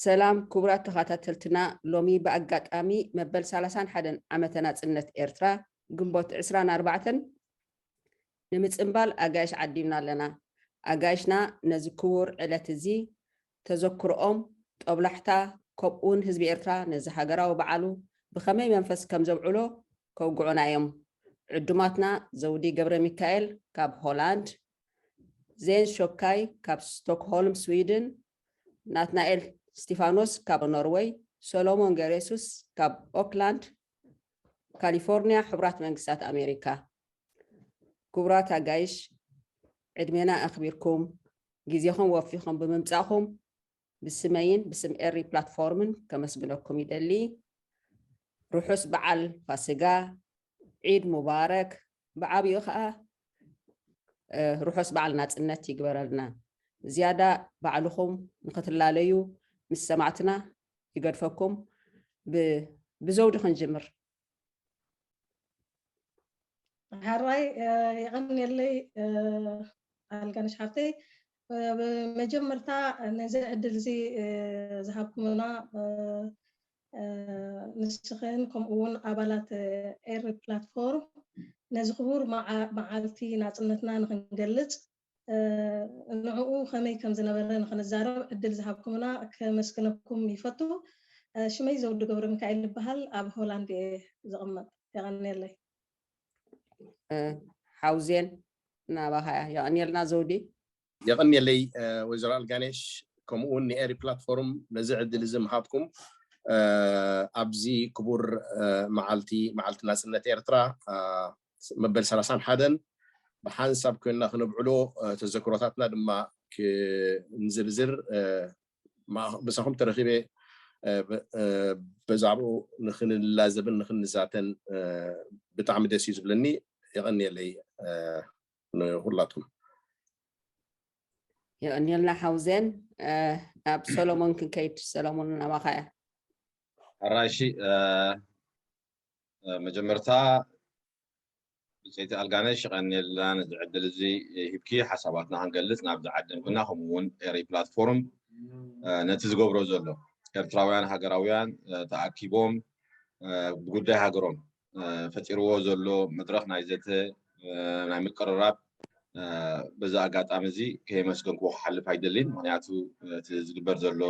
ሰላም ክቡራት ተኸታተልትና፣ ሎሚ ብኣጋጣሚ መበል ሰላሳን ሓደን ዓመተ ናጽነት ኤርትራ ግንቦት ዕስራን ኣርባዕተን ንምጽንባል ኣጋይሽ ዓዲምና ኣለና። ኣጋይሽና ነዚ ክቡር ዕለት እዚ ተዘክሮኦም፣ ጦብላሕታ፣ ከምኡውን ህዝቢ ኤርትራ ነዚ ሃገራዊ በዓሉ ብኸመይ መንፈስ ከም ዘብዕሎ ከውግዑና እዮም። ዕዱማትና ዘውዲ ገብረ ሚካኤል ካብ ሆላንድ፣ ዜን ሾካይ ካብ ስቶክሆልም ስዊድን፣ ናትናኤል ስቲፋኖስ ካብ ኖርወይ፣ ሰሎሞን ገሬሱስ ካብ ኦክላንድ ካሊፎርኒያ፣ ሕቡራት መንግስታት ኣሜሪካ። ክቡራት ኣጋይሽ፣ ዕድሜና ኣኽቢርኩም ግዜኹም ወፊኹም ብምምጻእኹም ብስመይን ብስም ኤሪ ፕላትፎርምን ከመስግነኩም ይደሊ። ርሑስ በዓል ፋሲጋ፣ ዒድ ሙባረክ፣ ብዓብኡ ኸኣ ርሑስ በዓል ናጽነት ይግበረልና። ዝያዳ ባዕልኹም ንኽትላለዩ ምስ ሰማዕትና ይገድፈኩም። ብዘውዲ ክንጅምር። ሓራይ የቐንየለይ ኣልጋነሽ ሓፍተይ። ብመጀመርታ ነዚ ዕድል እዚ ዝሃብኩምና ንስኽን ከምኡ እውን ኣባላት ኤሪ ፕላትፎርም ነዚ ክቡር መዓልቲ ናፅነትና ንክንገልፅ ንዕኡ ከመይ ከም ዝነበረ ንክንዛረብ ዕድል ዝሃብኩምና ከመስግነኩም ይፈቱ። ሽመይ ዘውዲ ገብረ ሚካኤል ይበሃል። ኣብ ሆላንድ እየ ዝቕመጥ። የቐንየለይ። ሓውዜን ናባኻ እያ። የቐንየልና ዘውዲ። የቐንየለይ ወይዘሮ ኣልጋኔሽ፣ ከምኡ እውን ንኤሪ ፕላትፎርም ነዚ ዕድል እዚ ምሃብኩም ኣብዚ ክቡር መዓልቲ መዓልቲ ናፅነት ኤርትራ መበል ሰላሳን ሓደን ብሓንሳብ ኮይንና ክነብዕሎ ተዘክሮታትና ድማ ክንዝርዝር ምሳኹም ተረኺበ ብዛዕባኡ ንክንላዘብን ንክንዛተን ብጣዕሚ ደስ እዩ ዝብለኒ። የቐንየለይ ንኩላትኩም። የቐንየልና ሓውዜን። ናብ ሰሎሞን ክንከይድ። ሰሎሞን ናባኻ እያ። ሕራይ እሺ፣ መጀመርታ ብፀይቲ ኣልጋነሽ የቐንየልና ነዚ ዕድል እዚ ሂብኪ ሓሳባትና ክንገልፅ ናብዚ ዓደምክና፣ ከምኡ እውን ኤሪ ፕላትፎርም ነቲ ዝገብሮ ዘሎ ኤርትራውያን ሃገራውያን ተኣኪቦም ብጉዳይ ሃገሮም ፈጢርዎ ዘሎ መድረኽ ናይ ዘተ ናይ ምቅርራብ በዚ ኣጋጣሚ እዚ ከየመስገንክዎ ክሓልፍ ኣይደልን። ምክንያቱ እቲ ዝግበር ዘሎ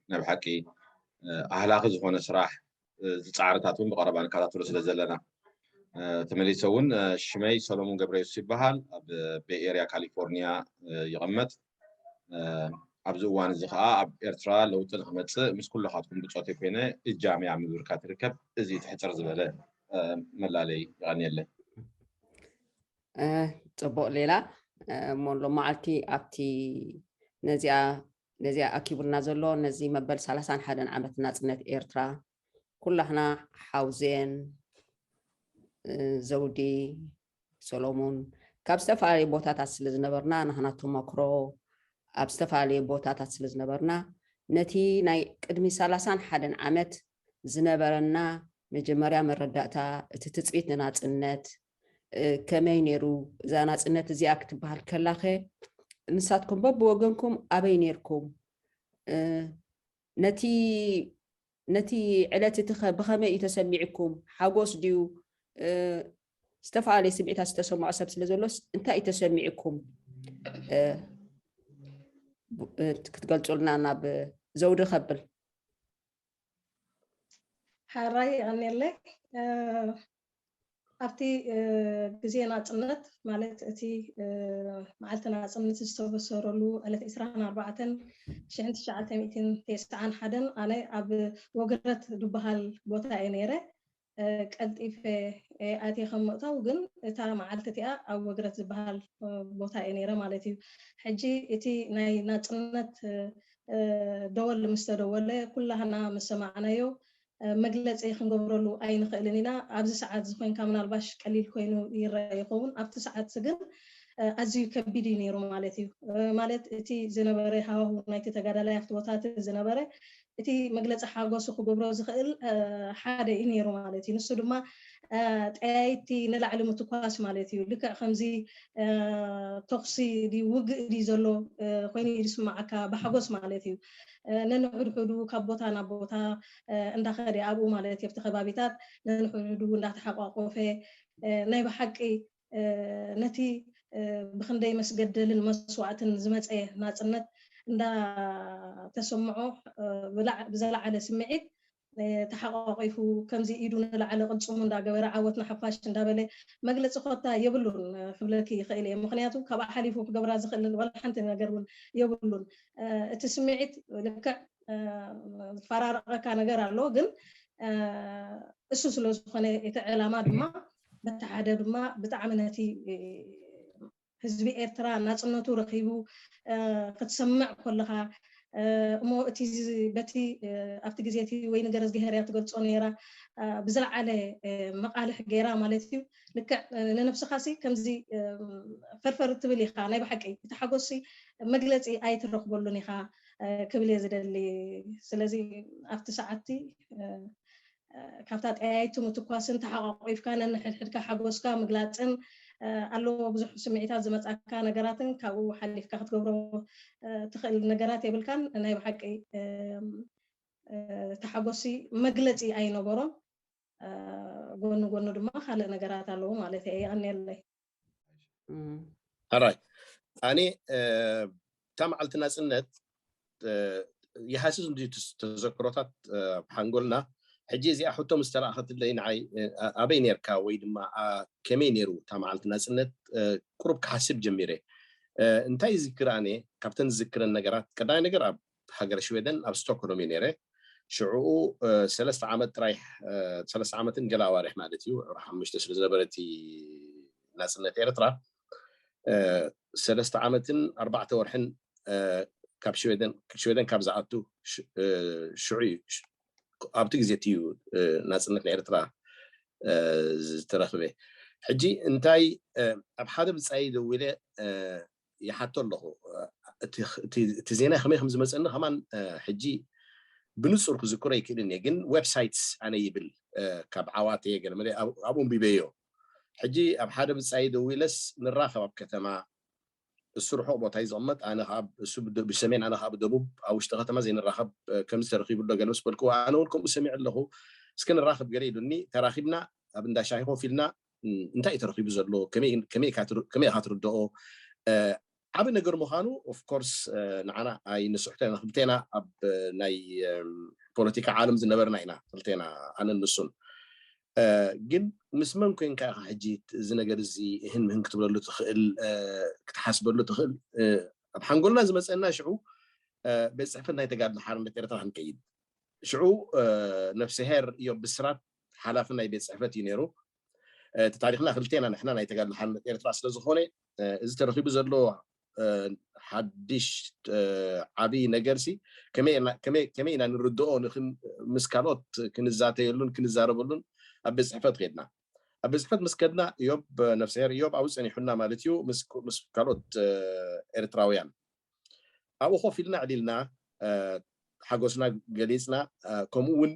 ናይ ብሓቂ ኣህላኺ ዝኾነ ስራሕ ዝፃዕርታት እውን ብቐረባ ንከታተሎ ስለ ዘለና ተመሊሰ እውን ሽመይ ሰሎሙን ገብረየሱስ ይበሃል። ኣብ ቤይ ኤርያ ካሊፎርኒያ ይቐመጥ። ኣብዚ እዋን እዚ ከዓ ኣብ ኤርትራ ለውጢ ንክመፅእ ምስ ኩልኻትኩም ብፆተይ ኮይነ እጃመይ ኣብ ምብርካት ይርከብ። እዚ ትሕፅር ዝበለ መላለይ ይቐንየለይ። ፅቡቕ ሌላ። እሞ ሎም መዓልቲ ኣብቲ ነዚኣ ነዚኣ ኣኪቡና ዘሎ ነዚ መበል ሰላሳን ሓደን ዓመት ናፅነት ኤርትራ ኩላህና ሓውዜን ዘውዲ ሰሎሙን ካብ ዝተፈላለዩ ቦታታት ስለ ዝነበርና ናህና ተመክሮ ኣብ ዝተፈላለዩ ቦታታት ስለ ዝነበርና ነቲ ናይ ቅድሚ ሰላሳን ሓደን ዓመት ዝነበረና መጀመርያ መረዳእታ እቲ ትፅቢት ንናፅነት ከመይ ነይሩ እዛ ናፅነት እዚኣ ክትበሃል ከላኸ ንሳትኩም በብወገንኩም ኣበይ ነይርኩም ነቲ ነቲ ዕለት እቲ ብኸመይ እዩ ተሰሚዕኩም? ሓጎስ ድዩ? ዝተፈላለየ ስምዒታት ዝተሰምዖ ሰብ ስለ ዘሎስ እንታይ እዩ ተሰሚዕኩም? ክትገልፁልና ናብ ዘውዲ ከብል። ሓራይ የቐንየለይ። ኣብቲ ግዜ ናፅነት ማለት እቲ መዓልቲ ናፅነት ዝተበሰረሉ ዕለት ዕስራን ኣርባዕተን ሽሕን ትሽዓተ ሚእትን ተስዓን ሓደን ኣነ ኣብ ወግረት ዝበሃል ቦታ እየ ነይረ። ቀልጢፈ ኣትየ ከም ምእታው ግን እታ መዓልቲ እቲኣ ኣብ ወግረት ዝበሃል ቦታ እየ ነይረ ማለት እዩ። ሕጂ እቲ ናይ ናፅነት ደወል ምስ ተደወለ ኩላህና ምስ ሰማዕናዮ መግለፂ ክንገብረሉ ኣይንኽእልን ኢና። ኣብዚ ሰዓት እዚ ኮይንካ ምናልባሽ ቀሊል ኮይኑ ይረአ ይኸውን። ኣብቲ ሰዓት እዚ ግን ኣዝዩ ከቢድ እዩ ነይሩ ማለት እዩ። ማለት እቲ ዝነበረ ሃዋሁ ናይቲ ተጋዳላይ ኣብቲ ቦታ እቲ ዝነበረ እቲ መግለፂ ሓጎሱ ክገብሮ ዝኽእል ሓደ እዩ ነይሩ ማለት እዩ። ንሱ ድማ ጠያይቲ ንላዕሊ ምትኳስ ማለት እዩ። ልክዕ ከምዚ ተኩሲ ድዩ ውግእ ድዩ ዘሎ ኮይኑ እዩ ዝስማዓካ ብሓጎስ ማለት እዩ። ነንሕድሕዱ ካብ ቦታ ናብ ቦታ እንዳኸደ ኣብኡ ማለት እዩ ኣብቲ ከባቢታት ነንሕድሕዱ እንዳተሓቋቆፈ ናይ ብሓቂ ነቲ ብክንደይ መስገደልን መስዋእትን ዝመፀ ናፅነት እንዳተሰምዖ ብዘለዓለ ስምዒት ተሓቋቂፉ ከምዚ ኢዱ ንላዕሊ ቅልፅሙ እንዳገበረ ዓወት ንሓፋሽ እንዳበለ መግለፂ ኮታ የብሉን ክብለኪ ይኽእል እየ። ምክንያቱ ካብኣ ሓሊፉ ክገብራ ዝኽእል ዋላ ሓንቲ ነገር እውን የብሉን። እቲ ስምዒት ልክዕ ዝፈራረቐካ ነገር ኣሎ፣ ግን እሱ ስለ ዝኾነ እቲ ዕላማ ድማ በቲ ሓደ ድማ ብጣዕሚ ነቲ ህዝቢ ኤርትራ ናፅነቱ ረኺቡ ክትሰምዕ ከለኻ እሞ እቲ በቲ ኣብቲ ግዜ እቲ ወይ ንገረዝግሄር እያ ትገልፆ ነይራ ብዝለዓለ መቃልሕ ገይራ ማለት እዩ። ልክዕ ንነብስኻሲ ከምዚ ፈርፈር ትብል ኢኻ። ናይ ብሓቂ እቲ ሓጎስሲ መግለፂ ኣይትረኽበሉን ኢኻ ክብል እየ ዝደሊ። ስለዚ ኣብቲ ሰዓትቲ ካብታ ጠያይቲ ምትኳስን ተሓቋቂፍካ ነንሕድሕድካ ሓጎስካ ምግላፅን ኣለዎ ብዙሕ ስምዒታት ዝመፃካ ነገራትን ካብኡ ሓሊፍካ ክትገብሮ ትኽእል ነገራት የብልካን። ናይ ብሓቂ ተሓጎሲ መግለፂ ኣይነበሮን። ጎኒ ጎኑ ድማ ካልእ ነገራት ኣለዉ ማለት እየ። የቐንየለይ። ኣራይ ኣነ እታ መዓልቲ ናፅነት ይሃስስ እንዲ ተዘክሮታት ኣብ ሓንጎልና ሕጂ እዚኣ ሕቶ ምስ ተለኣኸትለይ ንዓይ ኣበይ ነርካ ወይ ድማ ከመይ ነይሩ እታ መዓልቲ ናፅነት ቁሩብ ክሓስብ ጀሚረ። እንታይ ዝክር ኣነ ካብተን ዝዝክረን ነገራት ቀዳማይ ነገር ኣብ ሃገረ ሽወደን ኣብ ስቶክሆልም እዩ ነይረ። ሽዕኡ ሰለስተ ዓመት ጥራይ ሰለስተ ዓመትን ገለ ኣዋርሕ ማለት እዩ ዕራ ሓሙሽተ ስለ ዝነበረ እቲ ናፅነት ኤርትራ ሰለስተ ዓመትን ኣርባዕተ ወርሕን ካብ ሽወደን ሽወደን ካብ ዝኣቱ ሽዑ እዩ ኣብቲ ግዜ እቲ እዩ ናፅነት ናይ ኤርትራ ዝተረኽበ። ሕጂ እንታይ ኣብ ሓደ ብፃይ ደዊለ ይሓቶ ኣለኹ እቲ ዜና ከመይ ከም ዝመፀኒ ከማን ሕጂ ብንፁር ክዝክሮ ይክእልን እየ ግን ዌብሳይትስ ኣነ ይብል ካብ ዓዋተ ገለ መለ ኣብኡ ኣንቢበዮ ሕጂ ኣብ ሓደ ብፃይ ደዊለስ ንራኸብ ኣብ ከተማ እሱ ርሑቕ ቦታ እዩ ዝቕመጥ ኣነ ከዓ እሱ ብሰሜን ኣነ ከዓ ብደቡብ ኣብ ውሽጢ ከተማ ዘይንራኸብ ከምዚ ተረኪቡ ኣሎ ገለ ምስ በልክዎ ኣነ እውን ከምኡ ሰሚዐ ኣለኹ እስከ ንራኸብ ገለ ኢሉኒ ተራኺብና ኣብ እንዳ ሻሂ ኮፍ ኢልና እንታይ እዩ ተረኺቡ ዘሎ ከመይ ኢኻ ትርድኦ ዓብ ነገር ምዃኑ of course ንዓና ኣይንስሕቶ ኢና ክልቴና ኣብ ናይ ፖለቲካ ዓለም ዝነበርና ኢና ክልቴና ኣነን ንሱን ግን ምስ መን ኮንካ ኢኻ ሕጂ እዚ ነገር እዚ እህን ምህን ክትብለሉ ትኽእል ክትሓስበሉ ትኽእል ኣብ ሓንጎልና ዝመፀና ሽዑ ቤት ፅሕፈት ናይ ተጋድሎ ሓርነት ኤርትራ ክንከይድ ሽዑ ነፍስሄር እዮም ብስራት ሓላፊ ናይ ቤት ፅሕፈት እዩ ነይሩ እቲ ታሪክና ክልቴና ንሕና ናይ ተጋድሎ ሓርነት ኤርትራ ስለዝኾነ እዚ ተረኪቡ ዘሎ ሓድሽ ዓብይ ነገር ሲ ከመይ ኢና ንርድኦ ምስ ካልኦት ክንዛተየሉን ክንዛረበሉን ኣብ ቤት ፅሕፈት ከድና ኣብ ቤት ፅሕፈት ምስ ከድና ዮብ ነፍስሄር ዮብ ኣብኡ ፀኒሑና ማለት እዩ ምስ ካልኦት ኤርትራውያን ኣብኡ ኮፍ ኢልና ዕሊልና ሓጎስና ገሊፅና ከምኡ እውን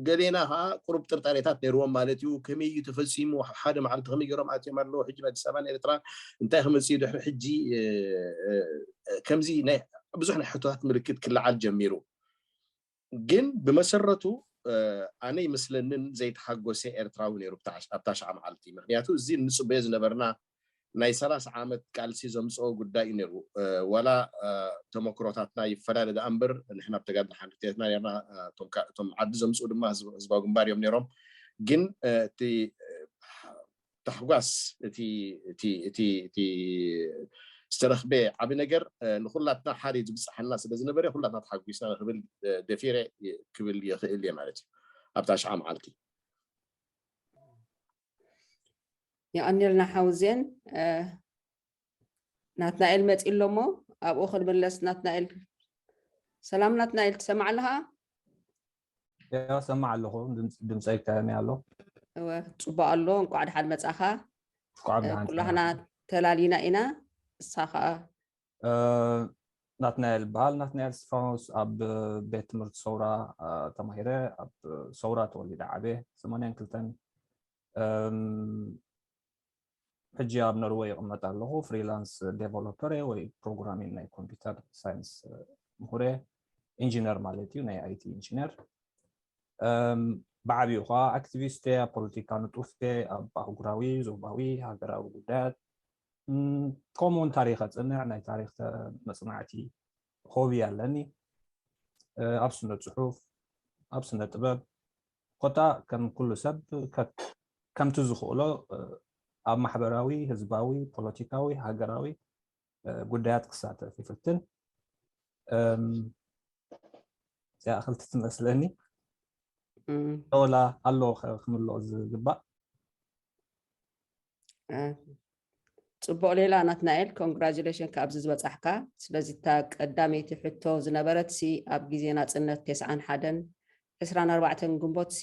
ገሌና ከዓ ቁሩብ ጥርጣሬታት ነይርዎም ማለት እዩ ከመይ እዩ ተፈፂሙ ሓደ መዓልቲ ከመይ ገይሮም ኣትዮም ኣለዉ ሕጂ ኣዲስ ኣበባን ኤርትራን እንታይ ክመፅእ እዩ ድሕሪ ሕጂ ከምዚ ብዙሕ ናይ ሕቶታት ምልክት ክለዓል ጀሚሩ ግን ብመሰረቱ ኣነ ይመስለንን ዘይተሓጎሰ ኤርትራዊ ነይሩ ኣብታ ሻዓ መዓልቲ ምክንያቱ እዚ እንፅበዮ ዝነበርና ናይ ሰላሳ ዓመት ቃልሲ ዘምፅኦ ጉዳይ እዩ ነይሩ ዋላ ተመክሮታትና ይፈላለ ደኣ እምበር ንሕና ብተጋድሎ ሓንሪቴትና ነርና እቶም ዓዲ ዘምፅኡ ድማ ህዝባዊ ግንባር እዮም ነይሮም ግን እቲ ታሕጓስ እቲ ዝተረክበ ዓብ ነገር ንኩላትና ሓደ ዝብፅሓና ስለ ዝነበረ ኩላትና ተሓጒስና ንክብል ደፊረ ክብል ይኽእል እየ ማለት እዩ ኣብታ ሸዓ መዓልቲ የቐንየልና ሓውዜን ናትናኤል መፂ ኣሎ ሞ ኣብኡ ክንምለስ ናትናኤል ሰላም ናትናኤል ትሰማዕ ኣለኻ ያው ሰማዕ ኣለኹ ድምፀይ ከመይ ኣሎ እወ ፅቡቅ ኣሎ እንቋዕ ድሓን መፃኻ ኩላህና ተላሊና ኢና እሳ ከዓ ናትናኤል ይበሃል። ናትናኤል እስጢፋኖስ። ኣብ ቤት ትምህርቲ ሰውራ ተማሂረ፣ ኣብ ሰውራ ተወሊደ ዓብየ። ሰማንያን ክልተን ሕጂ ኣብ ኖርወይ ይቕመጥ ኣለኹ። ፍሪላንስ ዴቨሎፐር ወይ ፕሮግራሚንግ ናይ ኮምፒውተር ሳይንስ ምሁር፣ ኢንጂነር ማለት እዩ፣ ናይ ኣይቲ ኢንጂነር። ብዓብኡ ከዓ ኣክቲቪስት፣ ኣብ ፖለቲካ ንጡፍ፣ ኣብ ኣህጉራዊ፣ ዞባዊ፣ ሃገራዊ ጉዳያት፣ ከምኡውን ታሪክ ኣፅንዕ፣ ናይ ታሪክ መፅናዕቲ ሆቢ ኣለኒ። ኣብ ስነ ፅሑፍ፣ ኣብ ስነ ጥበብ፣ ኮታ ከም ኩሉ ሰብ ከምቲ ዝኽእሎ ኣብ ማሕበራዊ፣ ህዝባዊ፣ ፖለቲካዊ፣ ሃገራዊ ጉዳያት ክሳተፍ ይፍትን። እዚኣ ክልቲ ትመስለኒ። ወላ ኣሎ ክምልኦ ዝግባእ? ፅቡቕ ሌላ ናትናኤል፣ ኮንግራጁሌሽን ካብዚ ዝበፃሕካ። ስለዚ እታ ቀዳመይቲ ሕቶ ዝነበረት ሲ ኣብ ግዜ ናፅነት ተስዓን ሓደን ዕስራን ኣርባዕተን ግንቦት ሲ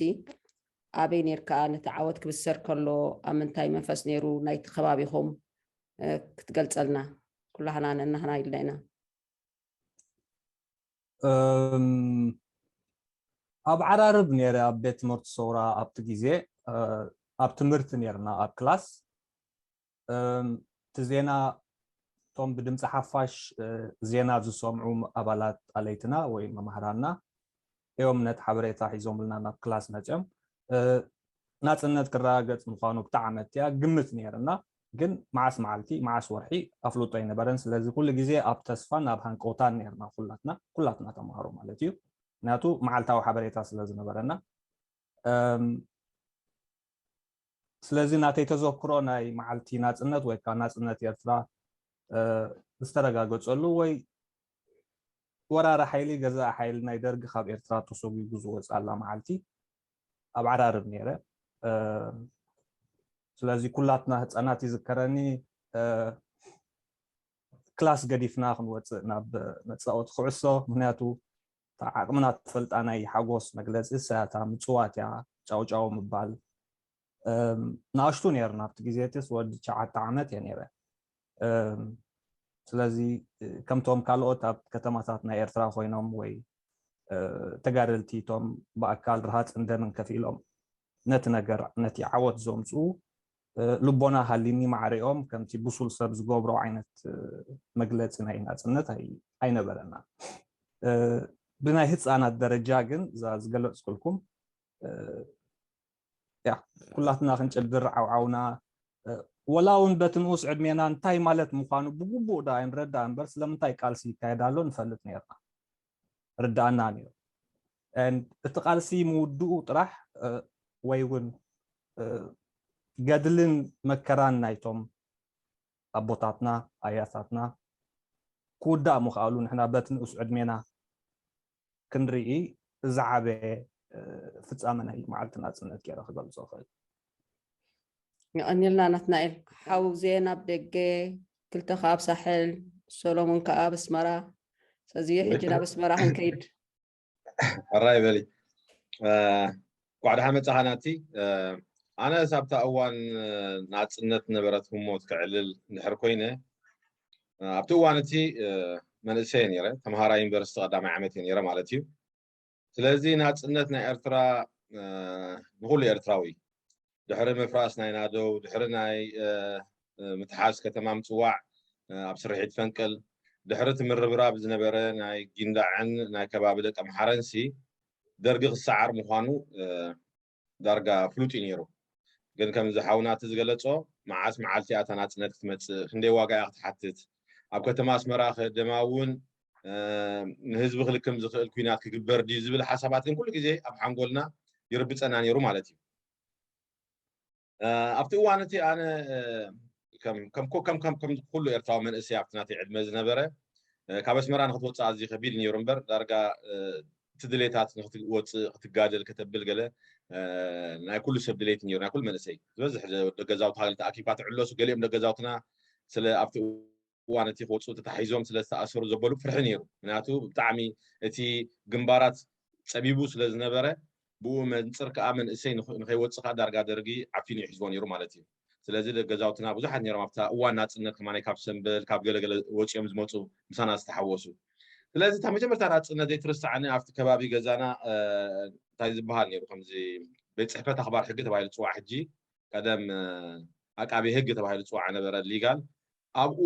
ኣበይ ነርካ? ነቲ ዓወት ክብሰር ከሎ ኣብ ምንታይ መንፈስ ነይሩ ናይቲ ከባቢኹም ክትገልፀልና? ኩላህና ነናህና ኢልና ኢና። ኣብ ዓራርብ ነይረ፣ ኣብ ቤት ትምህርቲ ሰውራ ኣብቲ ግዜ ኣብ ትምህርቲ ነርና ኣብ ክላስ። እቲ ዜና እቶም ብድምፂ ሓፋሽ ዜና ዝሰምዑ ኣባላት ኣለይትና ወይ መማህራንና እዮም ነቲ ሓበሬታ ሒዞምልና ናብ ክላስ መፅኦም። ናፅነት ክረጋገፅ ምዃኑ ክተዓመት እያ ግምት ነይርና፣ ግን መዓስ መዓልቲ መዓስ ወርሒ ኣፍልጦ ኣይነበረን። ስለዚ ኩሉ ግዜ ኣብ ተስፋን ኣብ ሃንቀውታን ነይርና ኩላትና ኩላትና ተምሃሮ ማለት እዩ። ምክንያቱ መዓልታዊ ሓበሬታ ስለ ዝነበረና። ስለዚ ናተይ ተዘክሮ ናይ መዓልቲ ናፅነት ወይ ከዓ ናፅነት ኤርትራ ዝተረጋገፀሉ ወይ ወራሪ ሓይሊ ገዛኢ ሓይሊ ናይ ደርጊ ካብ ኤርትራ ተሰጒጉ ዝወፅኣላ መዓልቲ ኣብ ዓራርብ ነይረ። ስለዚ ኩላትና ህፃናት ይዝከረኒ፣ ክላስ ገዲፍና ክንወፅእ ናብ መፃወቲ ኩዕሶ፣ ምክንያቱ ዓቕምና ትፈልጣ ናይ ሓጎስ መግለፂ እሳያታ ምፅዋት እያ፣ ጫውጫው ምባል። ንኣሽቱ ነርና ኣብቲ ግዜ፣ ትስ ወዲ ትሽዓተ ዓመት እየ ነረ። ስለዚ ከምቶም ካልኦት ኣብ ከተማታት ናይ ኤርትራ ኮይኖም ወይ ተጋደልቲ እቶም ብኣካል ርሃፅን ደምን ከፊሎም ነቲ ነገር ነቲ ዓወት ዘምፅኡ ልቦና ሃሊኒ ማዕሪኦም ከምቲ ብሱል ሰብ ዝገብሮ ዓይነት መግለፂ ናይ ናፅነት ኣይነበረና። ብናይ ህፃናት ደረጃ ግን እዛ ዝገለፅኩልኩም ያ ኩላትና ክንጭድር ዓውዓውና፣ ወላ እውን በቲ ንኡስ ዕድሜና እንታይ ማለት ምዃኑ ብግቡእ ዳ ኣይንረዳእ እምበር ስለምንታይ ቃልሲ ይካየድ ኣሎ ንፈልጥ ነርና፣ ርዳኣና ነይሩ። እቲ ቃልሲ ምውድኡ ጥራሕ ወይ እውን ገድልን መከራን ናይቶም ኣቦታትና ኣያታትና ክውዳእ ምኽኣሉ ንሕና በቲ ንኡስ ዕድሜና ክንርኢ ዝዓበየ ፍፃመ ናይ መዓልቲ ናፅነት ገይረ ክገልፆ እኽእል። የቐንየልና ናትናኤል። ሓው ዜ ናብ ደገ፣ ክልተ ከኣ ኣብ ሳሕል፣ ሰሎሙን ከኣ ኣብ ኣስመራ። ስለዚ ሕጂ ናብ ኣስመራ ክንከይድ። ሕራይ በሊ። እንኳዕ ደሓን መጻኻ ናቲ። ኣነ ሳብታ እዋን ናጽነት ነበረት ህሞት ክዕልል እንድሕር ኮይነ ኣብቲ እዋን እቲ መንእሰይ ነይረ፣ ተምሃራይ ዩኒቨርሲቲ ቀዳማይ ዓመት እየ ነይረ ማለት እዩ። ስለዚ ናጽነት ናይ ኤርትራ ንኹሉ ኤርትራዊ ድሕሪ ምፍራስ ናይ ናደው፣ ድሕሪ ናይ ምትሓዝ ከተማ ምጽዋዕ ኣብ ስርሒት ፈንቅል፣ ድሕሪ እቲ ምርብራብ ዝነበረ ናይ ጊንዳዕን ናይ ከባቢ ደቀምሓረንሲ ደርጊ ክሰዓር ምዃኑ ዳርጋ ፍሉጥ እዩ ነይሩ። ግን ከምዚ ሓውና እቲ ዝገለጾ መዓስ መዓልቲ እያ እታ ናጽነት ክትመጽእ፣ ክንደይ ዋጋ እያ ክትሓትት፣ ኣብ ከተማ ኣስመራ ከ ደማ እውን ንህዝቢ ክልክም ዝኽእል ኲናት ክግበር ድዩ ዝብል ሓሳባት ግን ኩሉ ግዜ ኣብ ሓንጎልና ይርብጸና ነይሩ ማለት እዩ። ኣብቲ እዋን እቲ ኣነ ከም ኩሉ ኤርትራዊ መንእሰይ ኣብቲ ናተይ ዕድመ ዝነበረ ካብ ኣስመራ ንክትወፅእ ኣዝዩ ከቢድ ነይሩ እምበር ዳርጋ እቲ ድሌታት ንክትወፅእ ክትጋደል ከተብል ገለ ናይ ኩሉ ሰብ ድሌት ነይሩ ናይ ኩሉ መንእሰይ ዝበዝሕ ወደ ገዛውትካ ተኣኪብካ ትዕለሱ ገሊኦም ደገዛውትና ስለ ኣብቲ እዋን እቲ ክወፅኡ ተታሒዞም ስለ ዝተኣሰሩ ዘበሉ ፍርሒ ነይሩ ምክንያቱ ብጣዕሚ እቲ ግንባራት ፀቢቡ ስለ ዝነበረ ብኡ መንፅር ከዓ መንእሰይ ንኸይወፅእ ከዓ ዳርጋ ደርጊ ዓፊኑ ይሕዝዎ ነይሩ ማለት እዩ። ስለዚ ገዛውትና ብዙሓት ነይሮም ኣብታ እዋን ናፅነት ከማይ ካብ ሰምበል ካብ ገለገለ ወፂኦም ዝመፁ ምሳና ዝተሓወሱ። ስለዚ እታ መጀመርታ ናፅነት ዘይትርሳዕኒ ኣብቲ ከባቢ ገዛና እንታይ ዝበሃል ነይሩ፣ ከምዚ ቤት ፅሕፈት ኣኽባር ሕጊ ተባሂሉ ዝፅዋዕ፣ ሕጂ ቀደም ኣቃቢ ህግ ተባሂሉ ዝፅዋዕ ነበረ፣ ሊጋል። ኣብኡ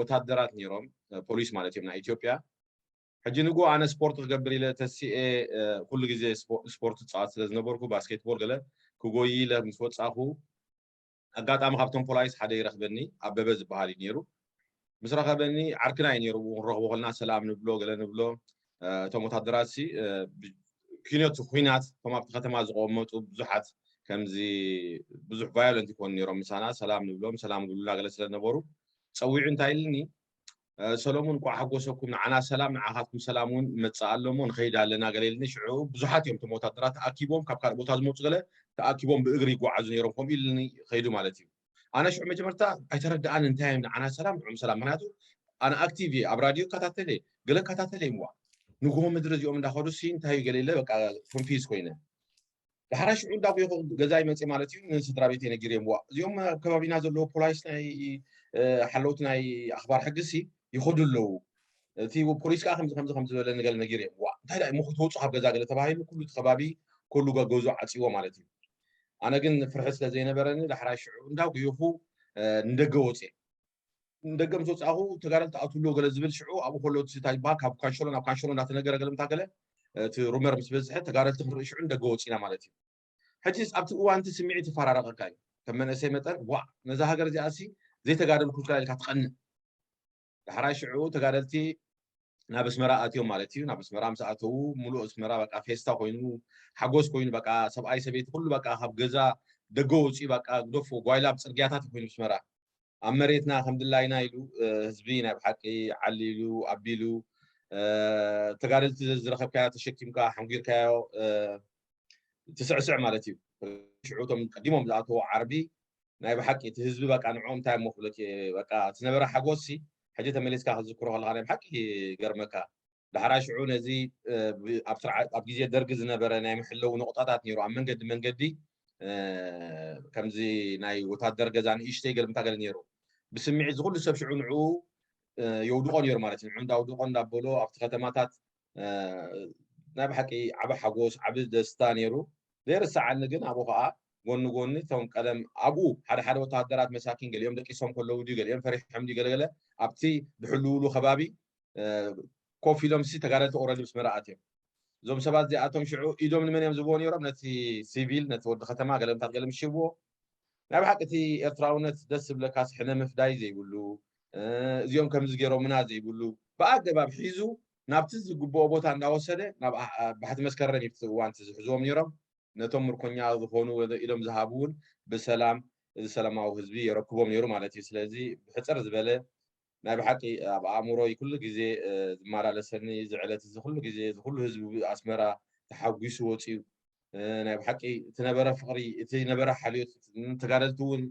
ወታደራት ነይሮም፣ ፖሊስ ማለት እዮም ናይ ኢትዮጵያ። ሕጂ ንጎ ኣነ ስፖርት ክገብር ኢለ ተሲኤ ኩሉ ግዜ ስፖርት ዝፃወት ስለ ዝነበርኩ ባስኬትቦል ገለ ክጎይ ኢለ ምስ ወፃኹ ኣጋጣሚ ካብቶም ፖላይስ ሓደ ይረኽበኒ፣ ኣበበ ዝበሃል እዩ ነይሩ። ምስ ረኸበኒ ዓርክና እዩ ነይሩ። ክንረኽቦ ከለና ሰላም ንብሎ ገለ ንብሎ። እቶም ወታደራት ሲ ኪኖት ኩናት እቶም ኣብቲ ከተማ ዝቆመጡ ብዙሓት ከምዚ ብዙሕ ቫዮለንት ይኮኑ ነይሮም ምሳና። ሰላም ንብሎም ሰላም ንብሉና ገለ ስለዝነበሩ ጸዊዑ እንታይ ኢልኒ፣ ሰሎሙን እንኳዕ ሓጎሰኩም፣ ንዓና ሰላም ንዓኻትኩም ሰላም እውን መፅእ ኣሎ እሞ ንኸይድ ኣለና ገለ ኢልኒ። ሽዑ ብዙሓት እዮም እቶም ወታደራት ተኣኪቦም ካብ ካልእ ቦታ ዝመፁ ገለ ተኣኪቦም ብእግሪ ይጓዓዙ ነይሮም ከምኡ ኢልኒ ከይዱ ማለት እዩ። ኣነ ሽዑ መጀመርታ ኣይተረድኣን እንታይ እዮም ንዓና ሰላም ንዕም ሰላም፣ ምክንያቱ ኣነ ኣክቲቭ እየ ኣብ ራድዮ እከታተል እየ ገለ እከታተል እየ። እዋ ንጎሆ ምድሪ እዚኦም እንዳኸዱ ሲ እንታይ እዩ ገለ ኢለ በቃ ኮንፊዝ ኮይነ። ዳሕራይ ሽዑ እንዳጎይኹ ገዛይ መፅእ ማለት እዩ ንስድራ ቤተይ ነጊረዮም። ዋ እዚኦም ኣብ ከባቢና ዘለዉ ፖላይስ ናይ ሓለውቲ ናይ ኣኽባር ሕግሲ ይኸዱ ኣለዉ። እቲ ፖሊስ ከዓ ከምዚ ከምዚ ከምዚ ዝበለ ንገለ ነጊረዮም። ዋ እንታይ ዳ እሞ ክትወፁ ካብ ገዛ ገለ ተባሂሉ ኩሉ እቲ ከባቢ ኩሉ ገገዙ ዓፅዎ ማለት እዩ። ኣነ ግን ፍርሒ ስለ ዘይነበረኒ ዳሕራይ ሽዑ እንዳጎይኹ ንደገ ወፅየ። ንደገ ምስ ወፃኹ ተጋደልቲ ኣትውሎ ገለ ዝብል ሽዑ ኣብኡ ከሎ እቲ እንታይ ይበሃል ካብ ካንሸሎ ናብ ካንሸሎ እንዳተነገረ ገለ ምታ ገለ እቲ ሩመር ምስ በዝሐ ተጋደልቲ ክንርኢ ሽዑ ንደገ ወፂና ማለት እዩ። ሕጂ ኣብቲ እዋን እቲ ስምዒት ይፈራረቐካ እዩ። ከም መንእሰይ መጠን ዋ ነዛ ሃገር እዚኣ ሲ ዘይተጋደልኩልካ ኢልካ ትቐንእ። ዳሕራይ ሽዑ ተጋደልቲ ናብ ኣስመራ ኣትዮም ማለት እዩ። ናብ ኣስመራ ምስ ኣተዉ ሙሉእ ኣስመራ በቃ ፌስታ ኮይኑ ሓጎስ ኮይኑ በቃ ሰብኣይ ሰበይቲ ኩሉ በቃ ካብ ገዛ ደገ ወፂኡ በቃ ግደፎ ጓይላ ኣብ ፅርግያታት ኮይኑ ኣስመራ ኣብ መሬትና ከም ድላይና ኢሉ ህዝቢ ናይ ብሓቂ ዓሊሉ ኣቢሉ ተጋደልቲ ዝረኸብካዮ ተሸኪምካ ሓንጒርካዮ ትስዕስዕ ማለት እዩ። ሽዑ እቶም ቀዲሞም ዝኣተዉ ዓርቢ ናይ ብሓቂ እቲ ህዝቢ በቃ ንዕኦም እንታይ እሞ ክብለኪ በቃ እቲ ነበረ ሓጎስ ሲ ሕጂ ተመሊስካ ክትዝክሮ ከለካ ናይ ብሓቂ ይገርመካ። ዳሕራይ ሽዑ ነዚ ኣብ ስርዓት ኣብ ግዜ ደርጊ ዝነበረ ናይ መሕለዊ ነቑጣታት ነይሩ ኣብ መንገዲ መንገዲ ከምዚ ናይ ወታደር ገዛ ንእሽተይ ገልምታ ገለ ነይሩ። ብስምዒት ዝኩሉ ሰብ ሽዑ ንዕኡ የውድቆ ነይሩ ማለት እዩ። ንዕኡ እንዳውድቆ እንዳበሎ ኣብቲ ከተማታት ናይ ብሓቂ ዓቢ ሓጎስ ዓቢ ደስታ ነይሩ። ዘይርሳዓኒ ግን ኣብኡ ከዓ ጎኒ ጎኒ እቶም ቀደም ኣብኡ ሓደ ሓደ ወታደራት መሳኪን ገሊኦም ደቂሶም ከለዉ ድዩ ገሊኦም ፈሪሖም ድዩ ገለገለ ኣብቲ ዝሕልውሉ ከባቢ ኮፍ ኢሎም ሲ ተጋደልቲ ኦረዲ ምስ መራ ኣትዮም። እዞም ሰባት እዚኣቶም ሽዑ ኢዶም ንመን እዮም ዝብዎ ነይሮም? ነቲ ሲቪል ነቲ ወዲ ከተማ ገለምታት ገለ ምሽብዎ ናይ ብሓቂ እቲ ኤርትራውነት ደስ ዝብለካስ ሕነ ምፍዳይ ዘይብሉ እዚኦም ከምዚ ገይሮምና ዘይብሉ ብኣገባብ ሒዙ ናብቲ ዝግብኦ ቦታ እንዳወሰደ ናብ ባሕቲ መስከረም ይብቲ እዋንቲ ዝሕዝዎም ነይሮም። ነቶም ምርኮኛ ዝኾኑ ኢሎም ዝሃቡ እውን ብሰላም እዚ ሰላማዊ ህዝቢ የረክቦም ነይሩ ማለት እዩ። ስለዚ ብሕፅር ዝበለ ናይ ብሓቂ ኣብ ኣእምሮይ ኩሉ ግዜ ዝመላለሰኒ እዚ ዕለት እዚ ኩሉ ግዜ እዚ ኩሉ ህዝቢ ኣስመራ ተሓጒሱ ወፅዩ ናይ ብሓቂ እቲ ነበረ ፍቕሪ እቲ ነበረ ሓልዮት ተጋደልቲ እውን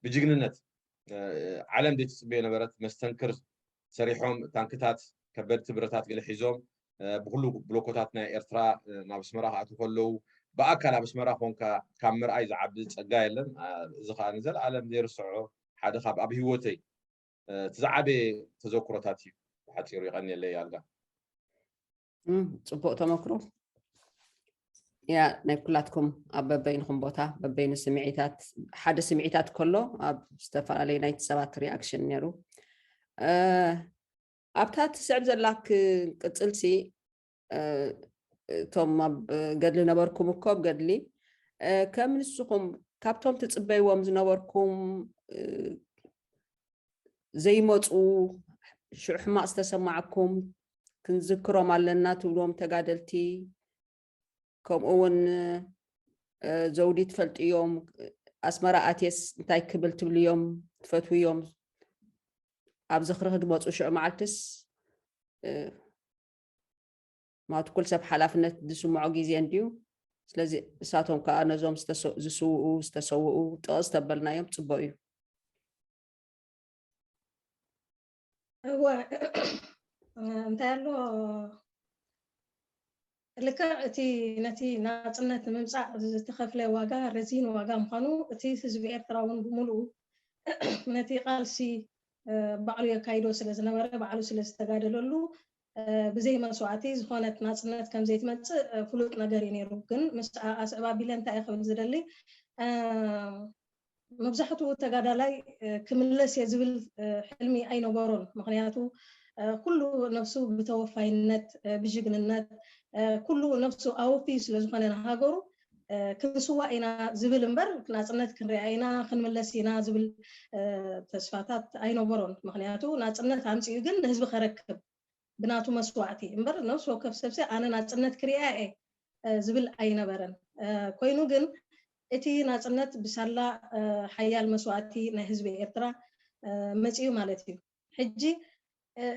ብጅግንነት ዓለም ዘይትፅበዮ ነበረት መስተንክር ሰሪሖም ታንክታት ከበድቲ ብረታት ገለ ሒዞም ብኩሉ ብሎኮታት ናይ ኤርትራ ናብ ኣስመራ ክኣትዉ ከለዉ ብኣካል ኣብ ኣስመራ ኮንካ ካብ ምርኣይ ዝዓቢ ፀጋ የለን። እዚ ከዓ ንዘለኣለም ዘይርስዖ ሓደ ካብ ኣብ ህይወተይ እቲ ዝዓበየ ተዘክሮታት እዩ። ብሓፂሩ ይቐንየለይ ኣልጋ። ጽቡቕ ተመክሮ። ያ ናይ ኩላትኩም ኣብ በበይንኹም ቦታ በበይኑ ስምዒታት ሓደ ስምዒታት ከሎ ኣብ ዝተፈላለዩ ናይቲ ሰባት ሪኣክሽን ነይሩ። ኣብታ ትስዕብ ዘላ ክቅጽልሲ እቶም ኣብ ገድሊ ነበርኩም እኮ ኣብ ገድሊ ከም ንስኹም ካብቶም ትጽበይዎም ዝነበርኩም ዘይመፁ ሽዑ ሕማቕ ዝተሰማዓኩም ክንዝክሮም ኣለና ትብልዎም ተጋደልቲ ከምኡ እውን ዘውዲ ትፈልጥዮም ኣስመራ ኣትየስ እንታይ ክብል ትብልዮም ትፈትውዮም ኣብ ዝኽሪ ክድመፁ ሽዑ መዓልትስ ማትኩል ሰብ ሓላፍነት ዝስምዖ ግዜ እንድዩ። ስለዚ እሳቶም ከዓ ነዞም ዝስውኡ ዝተሰውኡ ጥቕስ ተበልናዮም ፅቡቅ እዩ። እወ እንታይ ኣሎ ልክዕ እቲ ነቲ ናፅነት ንምምፃእ ዝተኸፍለ ዋጋ ረዚን ዋጋ ምዃኑ እቲ ህዝቢ ኤርትራ እውን ብምሉኡ ነቲ ቃልሲ ባዕሉ የካይዶ ስለ ዝነበረ፣ ባዕሉ ስለ ዝተጋደለሉ፣ ብዘይ መስዋእቲ ዝኾነት ናፅነት ከም ዘይትመፅእ ፍሉጥ ነገር እዩ ነይሩ። ግን ምስ ኣስዕብ ኣቢለ እንታይ እየ ክብል ዝደሊ፣ መብዛሕትኡ ተጋዳላይ ክምለስ እየ ዝብል ሕልሚ ኣይነበሮን። ምክንያቱ ኩሉ ነፍሱ ብተወፋይነት፣ ብጅግንነት፣ ኩሉ ነፍሱ ኣወፍዩ ስለ ዝኾነ ንሃገሩ ክንስዋእ ኢና ዝብል እምበር፣ ናፅነት ክንሪኣ ኢና፣ ክንምለስ ኢና ዝብል ተስፋታት ኣይነበሮን። ምክንያቱ ናፅነት ኣምፂኡ ግን ንህዝቢ ከረክብ ብናቱ መስዋእቲ እምበር፣ ነፍሲ ወከፍ ሰብሲ ኣነ ናፅነት ክሪኣ እየ ዝብል ኣይነበረን። ኮይኑ ግን እቲ ናፅነት ብሳላ ሓያል መስዋእቲ ናይ ህዝቢ ኤርትራ መፂኡ ማለት እዩ። ሕጂ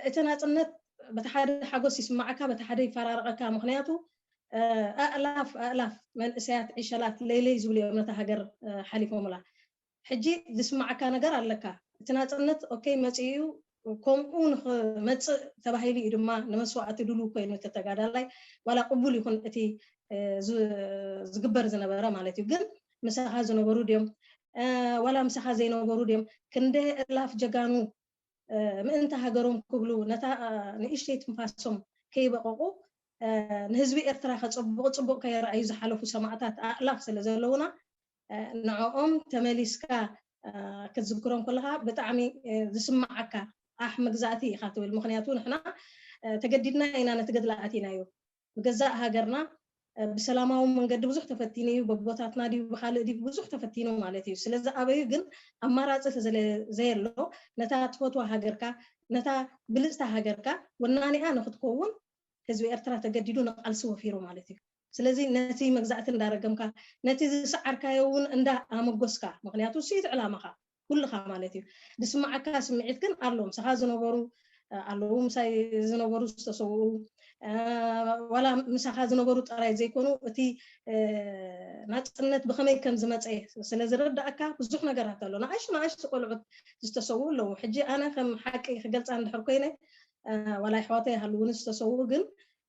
እቲ ናፅነት በቲ ሓደ ሓጎስ ይስማዓካ፣ በቲ ሓደ ይፈራረቐካ። ምክንያቱ ኣእላፍ ኣእላፍ መንእሰያት ዕሸላት ለይለይ ዝብሉ እዮም ነታ ሃገር ሓሊፎምላ። ሕጂ ዝስማዓካ ነገር ኣለካ። እቲ ናፅነት ኦኬ መፂኡ እዩ፣ ከምኡ ንክመፅእ ተባሂሉ እዩ ድማ ንመስዋእቲ ድሉ ኮይኑ እቲ ተጋዳላይ። ዋላ ቅቡል ይኹን እቲ ዝግበር ዝነበረ ማለት እዩ። ግን ምሳኻ ዝነበሩ ድዮም ዋላ ምሳኻ ዘይነበሩ ድዮም? ክንደ እላፍ ጀጋኑ ምእንቲ ሃገሮም ክብሉ ነታ ንእሽተይ ትንፋሶም ከይበቐቑ ንህዝቢ ኤርትራ ከፅቡቕ ፅቡቕ ከየረኣዩ ዝሓለፉ ሰማዕታት ኣእላፍ ስለ ዘለውና ንዕኦም ተመሊስካ ክትዝክሮም ከለካ ብጣዕሚ ዝስማዓካ ኣሕ መግዛእቲ ኢካ ትብል። ምክንያቱ ንሕና ተገዲድና ኢና ነቲ ገድሊ ኣቲናዮ። ብገዛእ ሃገርና ብሰላማዊ መንገዲ ብዙሕ ተፈቲኑ እዩ። በቦታትና ድዩ ብካልእ ድዩ ብዙሕ ተፈቲኑ ማለት እዩ። ስለዚ ኣበዩ ግን ኣማራፂ ተዘለ ዘየሎ ነታ ትፈትዋ ሃገርካ ነታ ብልፅታ ሃገርካ ወናኒኣ ንክትከውን ህዝቢ ኤርትራ ተገዲዱ ንቃልሲ ወፊሩ ማለት እዩ። ስለዚ ነቲ መግዛእቲ እንዳረገምካ ነቲ ዝሰዓርካዮ እውን እንዳ ኣመጎስካ፣ ምክንያቱ ስኢት ዕላማኻ ኩልኻ ማለት እዩ። ዝስማዓካ ስምዒት ግን ኣሎ። ምሳኻ ዝነበሩ ኣለዉ፣ ምሳይ ዝነበሩ ዝተሰውኡ ዋላ ምሳኻ ዝነበሩ ጥራይ ዘይኮኑ እቲ ናፅነት ብኸመይ ከም ዝመፀ ስለ ዝረዳእካ ብዙሕ ነገራት ኣሎ። ንኣሽ ንኣሽ ቆልዑት ዝተሰውኡ ኣለዉ። ሕጂ ኣነ ከም ሓቂ ክገልፃ እንድሕር ኮይነ ዋላ ኣሕዋተይ ይሃልዉኒ ዝተሰውኡ፣ ግን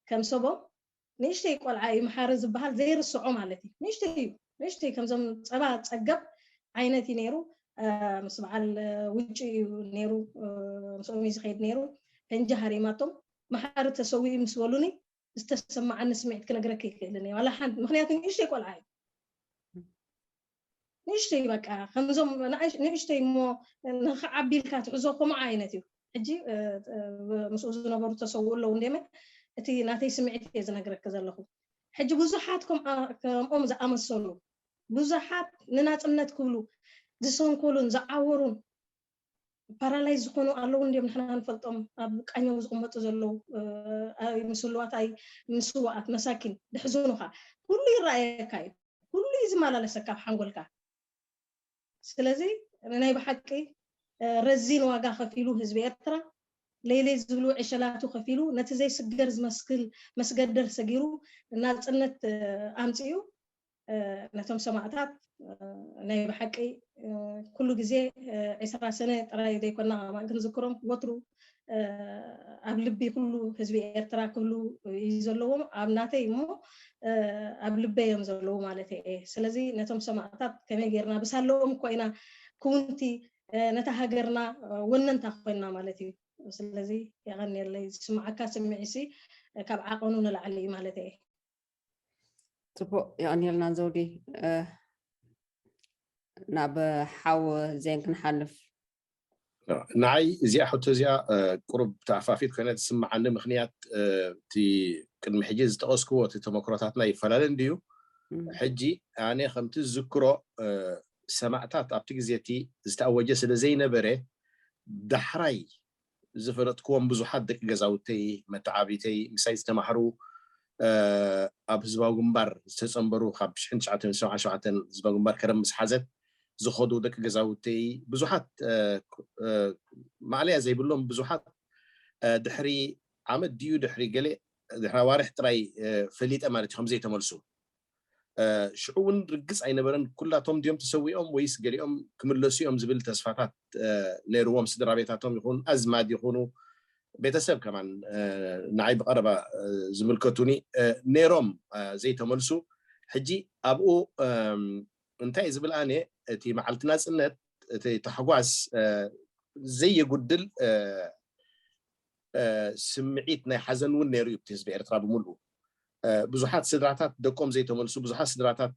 ከም ሰቦም ንእሽተይ ቆልዓ እዩ መሓሪ ዝበሃል ዘይርስዖ ማለት እዩ። ንእሽተይ እዩ፣ ንእሽተይ ከምዞም ፀባ ፀገብ ዓይነት እዩ ነይሩ። ምስ በዓል ውጭ እዩ ነይሩ፣ ምስኦም እዩ ዝኸይድ ነይሩ። ፈንጂ ሃሪማቶም መሓሪ ተሰዊኡ ምስ በሉኒ ዝተሰማዓኒ ስምዒት ክነግረካ ይክእልን እየ። ዋላ ሓንቲ፣ ምክንያቱ ንእሽተይ ቆልዓ እዩ። ንእሽተይ በቃ ከምዞም ንእሽተይ እሞ ንክዓቢ ኢልካ ትሕዞ ከምኡ ዓይነት እዩ። ሕጂ ምስኡ ዝነበሩ ተሰውኡ ኣለዉ እንዴመ እቲ ናተይ ስምዒት እየ ዝነግረኪ ዘለኹ። ሕጂ ብዙሓት ከምኦም ዝኣመሰሉ ብዙሓት ንናፅነት ክብሉ ዝሰንከሉን ዝዓወሩን ፓራላይዝ ዝኾኑ ኣለዉ እንዲም ንሕና ንፈልጦም ኣብ ቃኘው ዝቕመጡ ዘለዉ ምስዋት ኣይ ምስዋኣት መሳኪን ድሕዝኑኻ ኩሉ ይረኣየካ እዩ። ኩሉ እዩ ዝመላለሰካ ኣብ ሓንጎልካ። ስለዚ ናይ ብሓቂ ረዚን ዋጋ ከፊሉ ህዝቢ ኤርትራ ለይለይ ዝብሉ ዕሸላቱ ከፊሉ ነቲ ዘይስገር ዝመስክል መስገደል ሰጊሩ ናፅነት ኣምፅኡ ነቶም ሰማእታት ናይ ብሓቂ ኩሉ ግዜ ዒስራ ሰነ ጥራይ ዘይኮና ክንዝክሮም ወትሩ ኣብ ልቢ ኩሉ ህዝቢ ኤርትራ ክህሉ እዩ ዘለዎም። ኣብ ናተይ እሞ ኣብ ልበይ እዮም ዘለዉ ማለት እየ። ስለዚ ነቶም ሰማእታት ከመይ ጌርና ብሳለኦም እኮ ኢና ክውንቲ ነታ ሃገርና ወነንታ ኮይና ማለት እዩ። ስለዚ የቐንየለይ፣ ዝስምዓካ ስምዒሲ ካብ ዓቐኑ ንላዕሊ እዩ ማለት እየ። ፅቡቅ፣ የቐንየልና ዘውዲ። ናብ ሓው ዜን ክንሓልፍ። ንዓይ እዚኣ ሕቶ እዚኣ ቁሩብ ተኣፋፊት ኮይነ ትስምዓኒ። ምክንያት እቲ ቅድሚ ሕጂ ዝጠቀስክዎ እቲ ተመክሮታትና ይፈላለ እንድዩ። ሕጂ ኣነ ከምቲ ዝዝክሮ ሰማእታት ኣብቲ ግዜ እቲ ዝተኣወጀ ስለ ዘይነበረ ዳሕራይ ዝፈለጥክዎም ብዙሓት ደቂ ገዛውተይ መተዓቢተይ ምሳይ ዝተማህሩ ኣብ ህዝባዊ ግንባር ዝተፀንበሩ ካብ ሽሕን ትሽዓተ ሚእትን ሰብዓን ሸውዓተን ህዝባዊ ግንባር ከረን ምስ ሓዘት ዝኸዱ ደቂ ገዛውተይ ብዙሓት ማእለያ ዘይብሎም ብዙሓት ድሕሪ ዓመት ድዩ ድሕሪ ገለ ድሕሪ ኣዋርሕ ጥራይ ፈሊጠ ማለት እዩ ከምዘይተመልሱ። ሽዑ እውን ርግፅ ኣይነበረን። ኩላቶም ድዮም ተሰዊኦም ወይስ ገሊኦም ክምለሱ እዮም ዝብል ተስፋታት ነይርዎም። ስድራ ቤታቶም ይኹን ኣዝማድ ይኹኑ ቤተሰብ ከማን ንዓይ ብቐረባ ዝምልከቱኒ ነይሮም ዘይተመልሱ። ሕጂ ኣብኡ እንታይ ዝብል ኣነ እቲ መዓልቲ ናፅነት እቲ ታሕጓስ ዘየጉድል ስምዒት ናይ ሓዘን እውን ነይሩ እዩ ህዝቢ ኤርትራ ብምልኡ። ብዙሓት ስድራታት ደቆም ዘይተመልሱ፣ ብዙሓት ስድራታት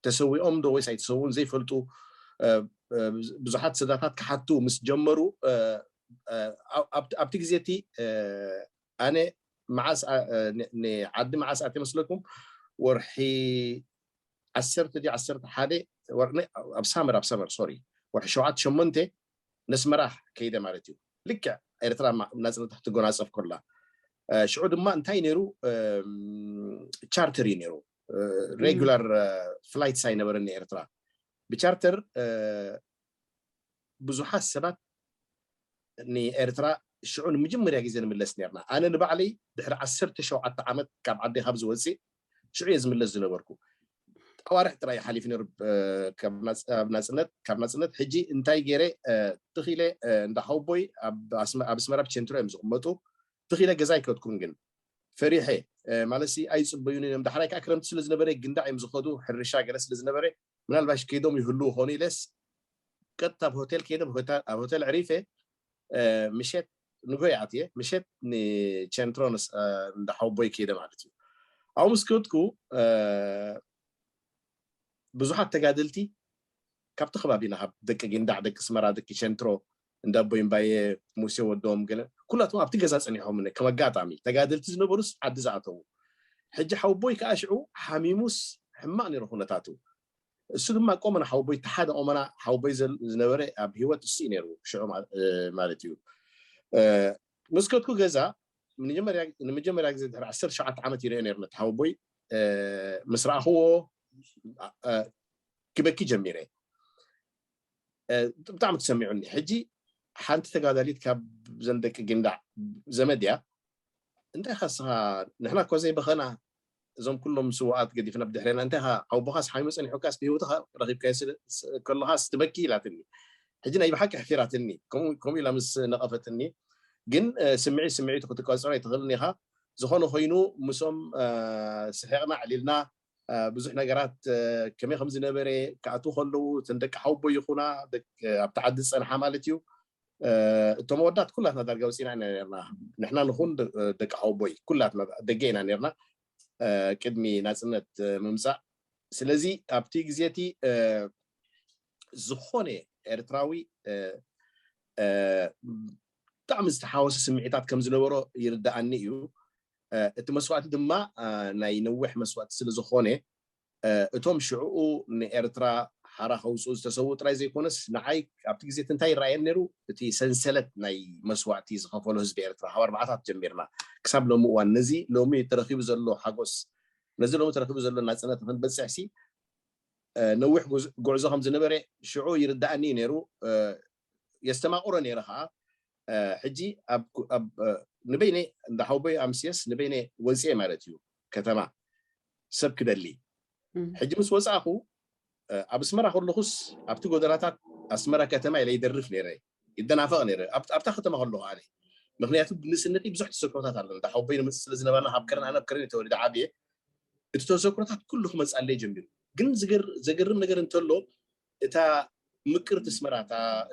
ተሰዊኦም ዶ ወይስ ኣይተሰውኡን ዘይፈልጡ ብዙሓት ስድራታት ክሓቱ ምስ ጀመሩ፣ ኣብቲ ግዜ እቲ ኣነ መዓስ ንዓዲ መዓስ ኣትየ መስለኩም? ወርሒ ዓሰርተ ድዩ ዓሰርተ ሓደ? ኣብ ሳመር ኣብ ሳመር ሶሪ፣ ወርሒ ሸውዓተ ሸሞንተ ነስመራ ከይደ ማለት እዩ። ልክዕ ኤርትራ ናፅነታ ክትጎናፀፍ ከላ ሽዑ ድማ እንታይ ነይሩ? ቻርተር እዩ ነይሩ። ሬጉላር ፍላይትስ ኣይነበረን ኤርትራ። ብቻርተር ብዙሓት ሰባት ንኤርትራ ሽዑ ንመጀመርያ ግዜ ንምለስ ነርና። ኣነ ንባዕለይ ድሕሪ ዓሰርተ ሸውዓተ ዓመት ካብ ዓዲ ካብ ዝወፅእ ሽዑ እየ ዝምለስ ዝነበርኩ። ኣዋርሕ ጥራይ ሓሊፉ ነሩ ኣብ ናፅነት ካብ ናፅነት። ሕጂ እንታይ ገይረ? ትኺለ እንዳ ሓውቦይ ኣብ ኣስመራ ቸንትሮ እዮም ዝቕመጡ። ትኺለ ገዛ ኣይከድኩን ግን ፈሪሐ ማለት ኣይፅበዩን እዮም። ዳሕራይ ከዓ ክረምቲ ስለ ዝነበረ ግንዳዕ እዮም ዝኸዱ፣ ሕርሻ ገለ ስለ ዝነበረ ምናልባሽ ከይዶም ይህልዉ ኾኑ ኢለስ ቀጥታ ኣብ ሆቴል ከይደ ኣብ ሆቴል ዕሪፈ ምሸት ንጎይ ኣትየ ምሸት ንቸንትሮ እንዳሓወቦይ ከይደ ማለት እዩ። ኣብኡ ምስ ከድኩ ብዙሓት ተጋደልቲ ካብቲ ከባቢና ካብ ደቂ ጊንዳዕ፣ ደቂ ስመራ፣ ደቂ ቸንትሮ፣ እንዳ ኣቦይ እምባየ፣ ሙሴ ወዶም ገለ ኩላቶም ኣብቲ ገዛ ጸኒሖም ከም ኣጋጣሚ ተጋደልቲ ዝነበሩስ ዓዲ ዝኣተዉ። ሕጂ ሓወቦይ ከዓ ሽዑ ሓሚሙስ ሕማቕ ነይሩ ኩነታቱ። እሱ ድማ ቆመና ሓወቦይ፣ እቲ ሓደ ቆመና ሓወቦይ ዝነበረ ኣብ ህይወት እሱ እዩ ነይሩ ሽዑ ማለት እዩ። ምስ ከድኩ ገዛ ንመጀመርያ ግዜ ድሕሪ ዓሰርተ ሸውዓተ ዓመት ይርአ ነይሩ ነቲ ሓወቦይ። ምስ ረኣኽዎ ክበኪ ጀሚረ። ብጣዕሚ ተሰሚዑኒ። ሕጂ ሓንቲ ተጋዳሊት ካብ ዘን ደቂ ግንዳዕ ዘመድ እያ። እንታይ ኻ ንስኻ፣ ንሕና እኮ ዘይበኸና እዞም ኩሎም ስውኣት ገዲፍና ብድሕሬና፣ እንታይ ኻ ሓውቦኻስ ሓሚሙ ጸኒሑካስ ብህይወትኻ ረኺብካዮ ከለኻስ ትበኪ ኢላትኒ። ሕጂ ናይ ብሓቂ ኣሕፊራትኒ። ከምኡ ኢላ ምስ ነቐፈትኒ ግን ስምዒት ስምዒቱ ክትቆጽሮ ኣይትኽእልን ኢኻ። ዝኾነ ኮይኑ ምስኦም ስሒቕና ዕሊልና ብዙሕ ነገራት ከመይ ከም ዝነበረ ክኣትዉ ከለዉ እተን ደቂ ሓውቦይ ይኹና ኣብቲ ዓዲ ዝጸንሓ ማለት እዩ። እቶም ኣወዳት ኩላትና ዳርጋ ወፂና ኢና ነርና። ንሕና ንኹን ደቂ ሓውቦይ ኩላትና ደገ ኢና ነርና ቅድሚ ናፅነት ምምፃእ። ስለዚ ኣብቲ ግዜ እቲ ዝኾነ ኤርትራዊ ብጣዕሚ ዝተሓወሰ ስምዒታት ከም ዝነበሮ ይርዳኣኒ እዩ። እቲ መስዋእቲ ድማ ናይ ነዊሕ መስዋእቲ ስለ ዝኾነ እቶም ሽዕኡ ንኤርትራ ሓራ ከውፅኡ ዝተሰዉ ጥራይ ዘይኮነስ ንዓይ ኣብቲ ግዜ እንታይ ይረኣየን ነይሩ? እቲ ሰንሰለት ናይ መስዋእቲ ዝኸፈሎ ህዝቢ ኤርትራ ካብ ኣርባዓታት ጀሚርና ክሳብ ሎሚ እዋን ነዚ ሎሚ ተረኪቡ ዘሎ ሓጎስ ነዚ ሎሚ ተረኪቡ ዘሎ ናፅነት ንክንበፅሕ ሲ ነዊሕ ጉዕዞ ከም ዝነበረ ሽዑ ይርዳኣኒ እዩ ነይሩ። የስተማቕሮ ነይረ ከዓ ሕጂ ንበይነ እንዳ ሓውቦይ ኣምስየስ ንበይነ ወፅኤ ማለት እዩ ከተማ ሰብ ክደሊ። ሕጂ ምስ ወፃእኹ ኣብ ኣስመራ ከለኹስ ኣብቲ ጎደናታት ኣስመራ ከተማ ኢለ ይደርፍ ነይረ፣ ይደናፈቕ ነይረ ኣብታ ከተማ ከለኹ ኣነ። ምክንያቱ ብንእስነተይ ብዙሕ ተዘክሮታት ኣሎ። እንዳ ሓውቦይ ንምፅእ ስለ ዝነበርና ካብ ከረን ኣነ ኣብ ከረን ተወሊደ ዓብየ። እቲ ተዘክሮታት ኩሉ ክመፅኣለይ ጀሚሩ። ግን ዘገርም ነገር እንተሎ እታ ምቅርቲ ኣስመራ፣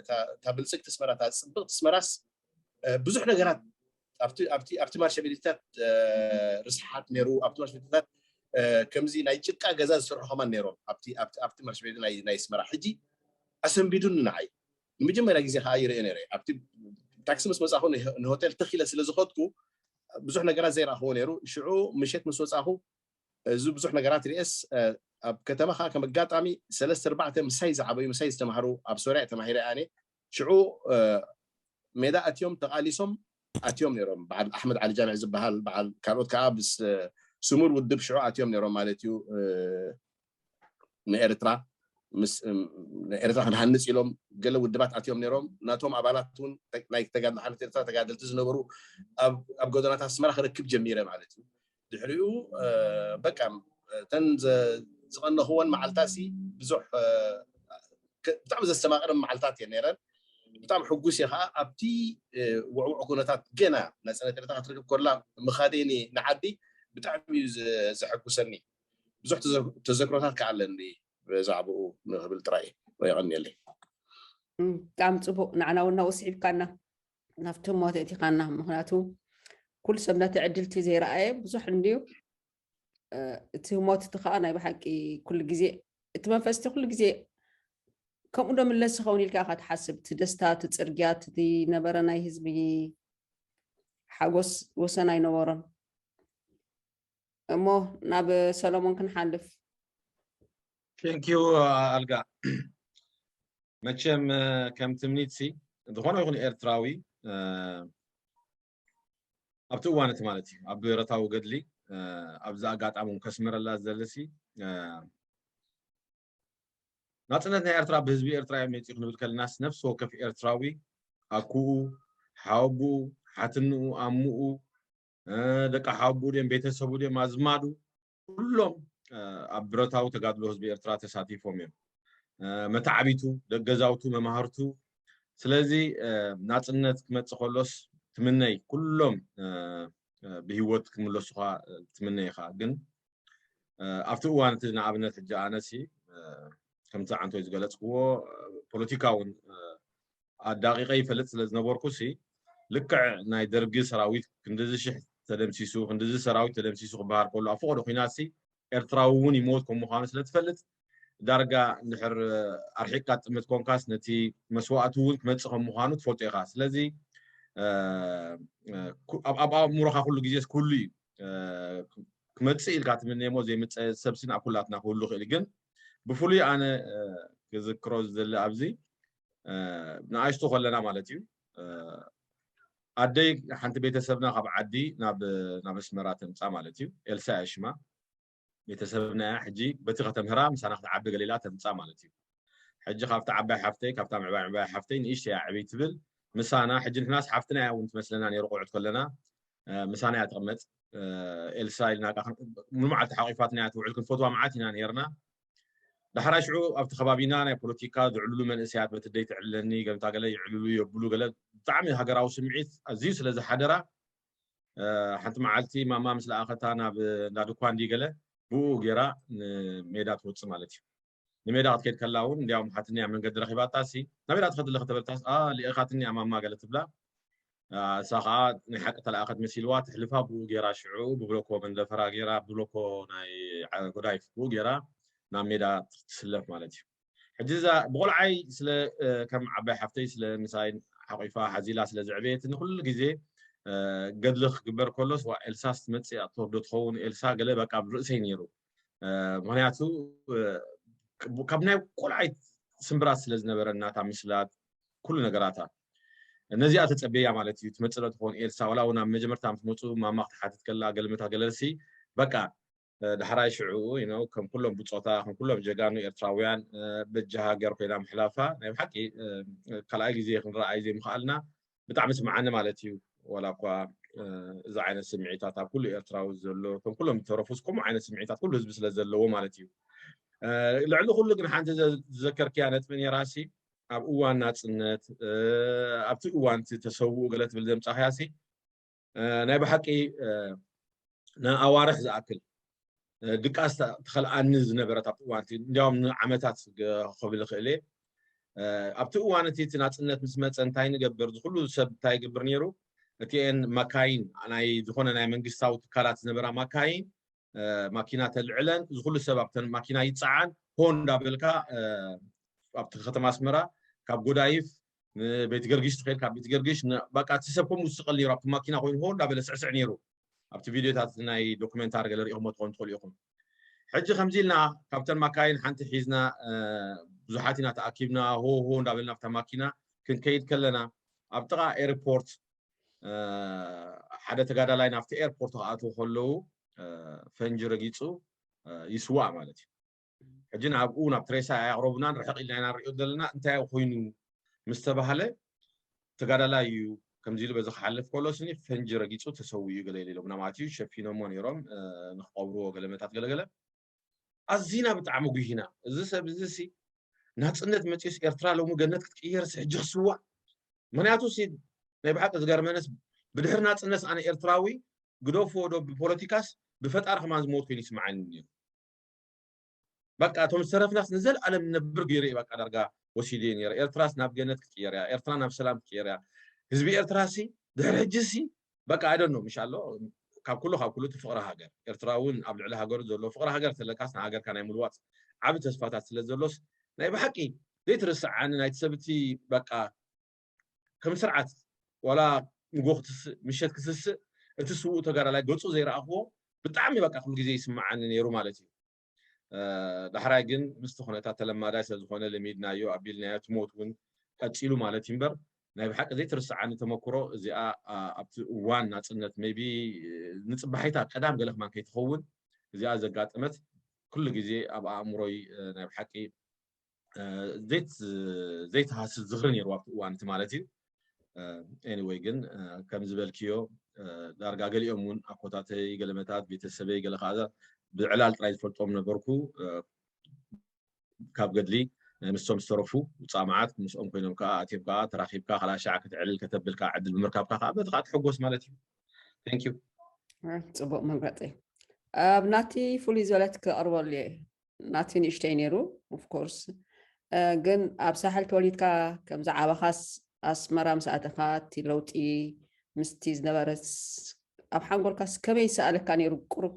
እታ ብልፅግቲ ኣስመራ፣ እታ ፅብቕቲ ኣስመራስ ብዙሕ ነገራት ኣብቲ ማርሻ ቤትታት ርስሓት ነይሩ። ኣብቲ ማርሻ ቤትታት ከምዚ ናይ ጭቃ ገዛ ዝሰርሑ ከማን ነይሮም ኣብቲ ማርሻ ቤት ናይ ኣስመራ። ሕጂ ኣሰንቢዱኒ ንዓይ። ንመጀመርያ ግዜ ከዓ ይርኢ ነይረ ኣብቲ ታክሲ ምስ መፃኹ ንሆቴል ተኺለ ስለ ዝኸድኩ ብዙሕ ነገራት ዘይረኣኽዎ ነይሩ። ሽዑ ምሸት ምስ ወፃኹ እዚ ብዙሕ ነገራት ርኤስ ኣብ ከተማ ከዓ ከም ኣጋጣሚ ሰለስተ ኣርባዕተ ምሳይ ዝዓበዩ ምሳይ ዝተማሃሩ ኣብ ሶርያ ተማሂረ ኣነ ሽዑ ሜዳ ኣትዮም ተቓሊሶም ኣትዮም ነይሮም። በዓል ኣሕመድ ዓሊ ጃምዕ ዝበሃል በዓል ካልኦት ከዓ ምስ ስሙር ውድብ ሽዑ ኣትዮም ነይሮም ማለት እዩ። ንኤርትራ ኤርትራ ክንሃንፅ ኢሎም ገለ ውድባት ኣትዮም ነይሮም። ናቶም ኣባላት እውን ናይ ተጋድሎ ሓርነት ኤርትራ ተጋደልቲ ዝነበሩ ኣብ ጎደናታት ኣስመራ ክረክብ ጀሚረ ማለት እዩ። ድሕሪኡ በቃ እተን ዝቐነኽወን መዓልታት ሲ ብዙሕ ብጣዕሚ ዘስተማቕረን መዓልታት እየን ነይረን። ብጣዕሚ ሕጉስ እየ ከዓ ኣብቲ ውዕውዕ ኩነታት ገና ናፅነት ኤርትራ ክትረክብ ከላ ምኻደይ ንዓዲ ብጣዕሚ እዩ ዘሐጉሰኒ። ብዙሕ ተዘክሮታት ከዓ ኣለኒ። ብዛዕባኡ ንኽብል ጥራይ እዩ። የቐንየለይ። ብጣዕሚ ፅቡቅ። ንዓና እውን ናብኡ ስሒብካና፣ ናብቲ ህሞት እቲኻና። ምክንያቱ ኩሉ ሰብ ነቲ ዕድልቲ ዘይረኣየ ብዙሕ እንድዩ። እቲ ህሞት እቲ ከዓ ናይ ብሓቂ ኩሉ ግዜ እቲ መንፈስ እቲ ኩሉ ግዜ ከምኡ ዶ ምለስ ይኸውን ኢልካ ኢኻ ትሓስብ። እቲ ደስታ፣ እቲ ፅርግያ፣ እቲ ነበረ ናይ ህዝቢ ሓጎስ ወሰን ኣይነበሮን። እሞ ናብ ሰሎሞን ክንሓልፍ። ቴንኪዩ ኣልጋ። መቸም ከም ትምኒት ሲ ዝኾነ ይኹን ኤርትራዊ ኣብቲ እዋን እቲ ማለት እዩ ኣብ ብረታዊ ገድሊ ኣብዚ ኣጋጣሚ ከስምረላ ዘለሲ ናፅነት ናይ ኤርትራ ብህዝቢ ኤርትራ እዮም መፂኡ ክንብል ከለናስ ነፍሲ ወከፍ ኤርትራዊ ኣኩኡ ሓወቡኡ ሓትንኡ ኣሙኡ ደቂ ሓወቡኡ ድዮም ቤተሰቡ ድዮም ኣዝማዱ ኩሎም ኣብ ብረታዊ ተጋድሎ ህዝቢ ኤርትራ ተሳቲፎም እዮም። መታዕቢቱ ደቂ ገዛውቱ መማህርቱ ስለዚ ናፅነት ክመፅእ ከሎስ ትምነይ ኩሎም ብሂወት ክምለሱኻ ትምነይ ኢኻ ግን ኣብቲ እዋን እቲ ንኣብነት ሕጂ ኣነሲ ከምቲ ዓንቶይ ዝገለፅክዎ ፖለቲካ እውን ኣዳቂቀ ይፈልጥ ስለ ዝነበርኩ ሲ ልክዕ ናይ ደርጊ ሰራዊት ክንድዚ ሽሕ ተደምሲሱ ክንድዚ ሰራዊት ተደምሲሱ ክበሃል ከሎ ኣብ ፈቀዶ ኩናት ሲ ኤርትራዊ እውን ይሞት ከም ምዃኑ ስለ ትፈልጥ ዳርጋ እንድሕር ኣርሒቅካ ትጥምት ኮንካስ ነቲ መስዋእቲ እውን ክመፅእ ከም ምዃኑ ትፈልጦ ኢኻ ስለዚ ኣብ ኣእምሮኻ ኩሉ ግዜስ ኩሉ እዩ ክመፅእ ኢልካ ትምነየሞ ዘይምፀ ሰብሲ ናብ ኩላትና ክህሉ ይኽእል ግን ብፍሉይ ኣነ ክዝክሮ ዝደሊ ኣብዚ ንኣሽቱ ከለና ማለት እዩ ኣደይ ሓንቲ ቤተሰብና ካብ ዓዲ ናብ ኣስመራ ተምፃ ማለት እዩ ኤልሳ እያ ሽማ ቤተሰብና እያ ሕጂ በቲ ከተምህራ ምሳና ክትዓቢ ገለ ኢላ ተምፃ ማለት እዩ ሕጂ ካብቲ ዓባይ ሓፍተይ ካብታ ምዕባይ ምዕባይ ሓፍተይ ንእሽተይ እያ ዕብይ ትብል ምሳና ሕጂ ንሕናስ ሓፍትና እያ እውን ትመስለና ነይሩ ቆልዑት ከለና ምሳና እያ ትቕመጥ ኤልሳ ኢልና ሙሉ መዓልቲ ሓቂፋትና እያ ትውዕል ክንፈትዋ መዓት ኢና ነርና ዳሕራይ ሽዑ ኣብቲ ከባቢና ናይ ፖለቲካ ዝዕልሉ መንእሰያት በቲ ደይ ትዕልለኒ ገምታ ገለ ይዕልሉ የብሉ ገለ ብጣዕሚ ሃገራዊ ስምዒት ኣዝዩ ስለ ዝሓደራ ሓንቲ መዓልቲ ማማ ምስ ለኣኸታ ናብ እንዳ ድኳ እንዲ ገለ ብኡ ገይራ ንሜዳ ትወፅእ ማለት እዩ ንሜዳ ክትከይድ ከላ እውን እንዲያውም ሓትንያ መንገዲ ረኪባታ ሲ ናበይ ዳ ትኸዲ ኣለኺ ተበልታስ ሊእኻትኒ ኣማማ ገለ ትብላ እሳ ከዓ ናይ ሓቂ ተለኣኸት መሲልዋ ትሕልፋ ብኡ ገይራ ሽዑ ብብሎኮ መንደፈራ ገይራ ብብሎኮ ናይ ጎዳይፍ ብኡ ገይራ ናብ ሜዳ ትስለፍ ማለት እዩ ሕጂ እዛ ብቆልዓይ ስለ ከም ዓባይ ሓፍተይ ስለ ምሳይ ሓቂፋ ሓዚላ ስለ ዘዕበየትኒ ኩሉ ግዜ ገድሊ ክግበር ከሎስ ዋ ኤልሳስ ትመፅእ ኣትወርዶ ትኸውን ኤልሳ ገለ በቃ ኣብ ርእሰይ ነይሩ ምክንያቱ ካብ ናይ ቆልዓይ ስምብራት ስለ ዝነበረ እናታ ምስላት ኩሉ ነገራታ ነዚኣ ተፀበያ ማለት እዩ ትመፅእ ዶ ትኸውን ኤልሳ ዋላ እውን ኣብ መጀመርታ ምስ መፁ ማማ ክትሓትት ከላ ገለመታ ገለሲ በቃ ዳሕራይ ሽዑ you know ከም ኩሎም ብፆታ ከም ኩሎም ጀጋኑ ኤርትራውያን በጃ ሃገር ኮይና ምሕላፋ ናይ ብሓቂ ካልኣይ ግዜ ክንረኣይ ዘይምኽኣልና ብጣዕሚ ስምዓኒ ማለት እዩ ዋላ እኳ እዚ ዓይነት ስምዒታት ኣብ ኩሉ ኤርትራዊ ዘሎ ከም ኩሎም ዝተረፉስ ከምኡ ዓይነት ስምዒታት ኩሉ ህዝቢ ስለ ዘለዎ ማለት እዩ ልዕሊ ኩሉ ግን ሓንቲ ዝዘከርክያ ነጥቢ ነይራሲ ኣብ እዋን ናፅነት ኣብቲ እዋን ተሰውኡ ገለ ትብል ዘምፃኽያሲ ናይ ብሓቂ ንኣዋርሕ ዝኣክል ድቃስ ትኸልኣኒ ዝነበረት ኣብቲ እዋን እንዲያውም ንዓመታት ክብል ይኽእል እየ ኣብቲ እዋን እቲ እቲ ናፅነት ምስ መፀ እንታይ ንገብር ዝኩሉ ሰብ እንታይ ይገብር ነይሩ እቲኤን ማካይን ናይ ዝኾነ ናይ መንግስታዊ ትካላት ዝነበራ ማካይን ማኪና ተልዕለን ዝኩሉ ሰብ ኣብተን ማኪና ይፀዓን ሆ እንዳበልካ ኣብቲ ከተማ ኣስመራ ካብ ጎዳይፍ ቤት ገርጊሽ ትኸይድ ካብ ቤት ገርጊሽ በቃ እቲ ሰብ ከምኡ ዝስቀል ነይሩ ኣብቲ ማኪና ኮይኑ ሆ እንዳበለ ስዕስዕ ነይሩ ኣብቲ ቪድዮታት ናይ ዶኩሜንታሪ ገለ ሪኢኹሞ ትኾኑ ትኽእሉ ኢኹም ሕጂ ከምዚ ኢልና ካብተን ማካይን ሓንቲ ሒዝና ብዙሓት ኢና ተኣኪብና ሆ ሆ እንዳበልና ኣብታ ማኪና ክንከይድ ከለና ኣብ ጥቓ ኤርፖርት ሓደ ተጋዳላይ ናብቲ ኤርፖርት ክኣትዉ ከለዉ ፈንጂ ረጊፁ ይስዋእ ማለት እዩ ሕጂ ናብኡ ናብ ትሬሳ ኣያቕረቡናን ርሕቕ ኢልና ኢና ንሪኦ ዘለና እንታይ ኮይኑ ምስ ተባህለ ተጋዳላይ እዩ ከምዚ ኢሉ በዚ ክሓልፍ ከሎ ስኒ ፈንጂ ረጊፁ ተሰዊኡ ገለ ኢሎምና ማለት እዩ ሸፊኖሞ ነይሮም ንክቀብርዎ ገለመታት ገለገለ ኣዚና ብጣዕሚ ጉሂና እዚ ሰብ እዚ ሲ ናፅነት መፂኡስ ኤርትራ ሎሚ ገነት ክትቅየርስ ሕጂ ክስዋእ ምክንያቱ ሲ ናይ ብሓቂ ዝገርመንስ ብድሕሪ ናፅነት ኣነ ኤርትራዊ ግደፍዎ ዶ ብፖለቲካስ ብፈጣሪ ከማን ዝሞት ኮይኑ ይስምዓኒ ነይሩ በቃ እቶም ዝተረፍናስ ንዘለኣለም ንነብር ገይሩ እዩ በቃ ዳርጋ ወሲዱ እዩ ነይረ። ኤርትራስ ናብ ገነት ክትቅየር እያ፣ ኤርትራ ናብ ሰላም ክትቅየር እያ። ህዝቢ ኤርትራሲ ድሕሪ ሕጂሲ በቃ I don't know ምሽ ኣሎ ካብ ኩሉ ካብ ኩሉ እቲ ፍቕሪ ሃገር ኤርትራ እውን ኣብ ልዕሊ ሃገሩ ዘሎ ፍቕሪ ሃገር ተለካስ ንሃገርካ ናይ ምልዋፅ ዓቢ ተስፋታት ስለ ዘሎስ ናይ ብሓቂ ዘይትርስዓኒ ናይቲ ሰብ እቲ በቃ ከም ስርዓት ዋላ ንጎ ክትስእ ምሸት ክስስእ እቲ ስዉእ ተጋዳላይ ገፁ ዘይረኣኽዎ ብጣዕሚ በቃ ኩሉ ግዜ ይስምዓኒ ነይሩ ማለት እዩ። ዳሕራይ ግን ምስቲ ኩነታት ተለማዳይ ስለዝኾነ ለሚድናዮ ኣቢልናዮ ትሞት እውን ቀፂሉ ማለት እዩ እምበር ናይ ብሓቂ ዘይትርስዓኒ ተመክሮ እዚኣ ኣብቲ እዋን ናፅነት ቢ ንፅባሒታ ቀዳም ገለ ክማን ከይትኸውን እዚኣ ዘጋጠመት ኩሉ ግዜ ኣብ ኣእምሮይ ናይ ብሓቂ ዘይትሃስስ ዝኽሪ ነይሩ ኣብቲ እዋን እቲ ማለት እዩ። Anyway ግን ከም ዝበልክዮ ዳርጋ ገሊኦም እውን ኣኮታተይ ገለመታት ቤተሰበይ ገለ ከዓ ብዕላል ጥራይ ዝፈልጦም ነበርኩ። ካብ ገድሊ ምስቶም ዝተረፉ ውፃእ መዓት ምስኦም ኮይኖም ከዓ ኣትዮም ከዓ ተራኺብካ ካልኣይ ሻዕ ክትዕልል ከተብል ከዓ ዕድል ብምርካብካ ከዓ በቲ ከዓ ትሕጎስ ማለት እዩ። Thank you። ጽቡቕ መምረፂ። ኣብ ናቲ ፍሉይ ዝበለት ክቐርበሉ እየ። ናቲ ንእሽተይ ነይሩ። Of course ግን ኣብ ሳሕል ተወሊድካ ከም ዝዓበኻስ ኣስመራ ምስ ኣተኻ እቲ ለውጢ ምስቲ ዝነበረስ ኣብ ሓንጎልካስ ከመይ ይሰኣለካ ነይሩ? ቁሩብ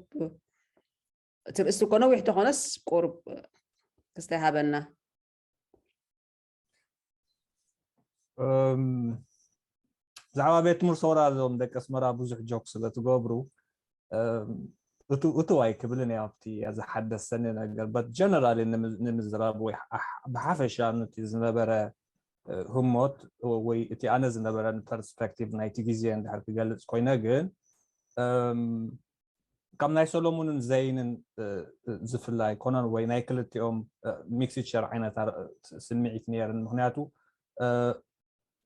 እቲ ርእሲ እኮ ነዊሕ ተኾነስ ቁሩብ ክስታይ ሃበና። ብዛዕባ ቤት ትምህርቲ ሰውራ እዞም ደቂ ኣስመራ ብዙሕ ጆክ ስለ ትገብሩ እቱ ኣይክብልን እየ ኣብቲ ዝሓደሰኒ ነገር but generally ንምዝራብ ወይ ብሓፈሻ ኑቲ ዝነበረ ህሞት ወይ እቲ ኣነ ዝነበረን ፐርስፔክቲቭ ናይቲ ግዜ እንድሕር ክገልፅ ኮይነ ግን ካብ ናይ ሰሎሙንን ዘይንን ዝፍላይ ኮነን ወይ ናይ ክልቲኦም ሚክስቸር ዓይነት ስምዒት ነይርን ምክንያቱ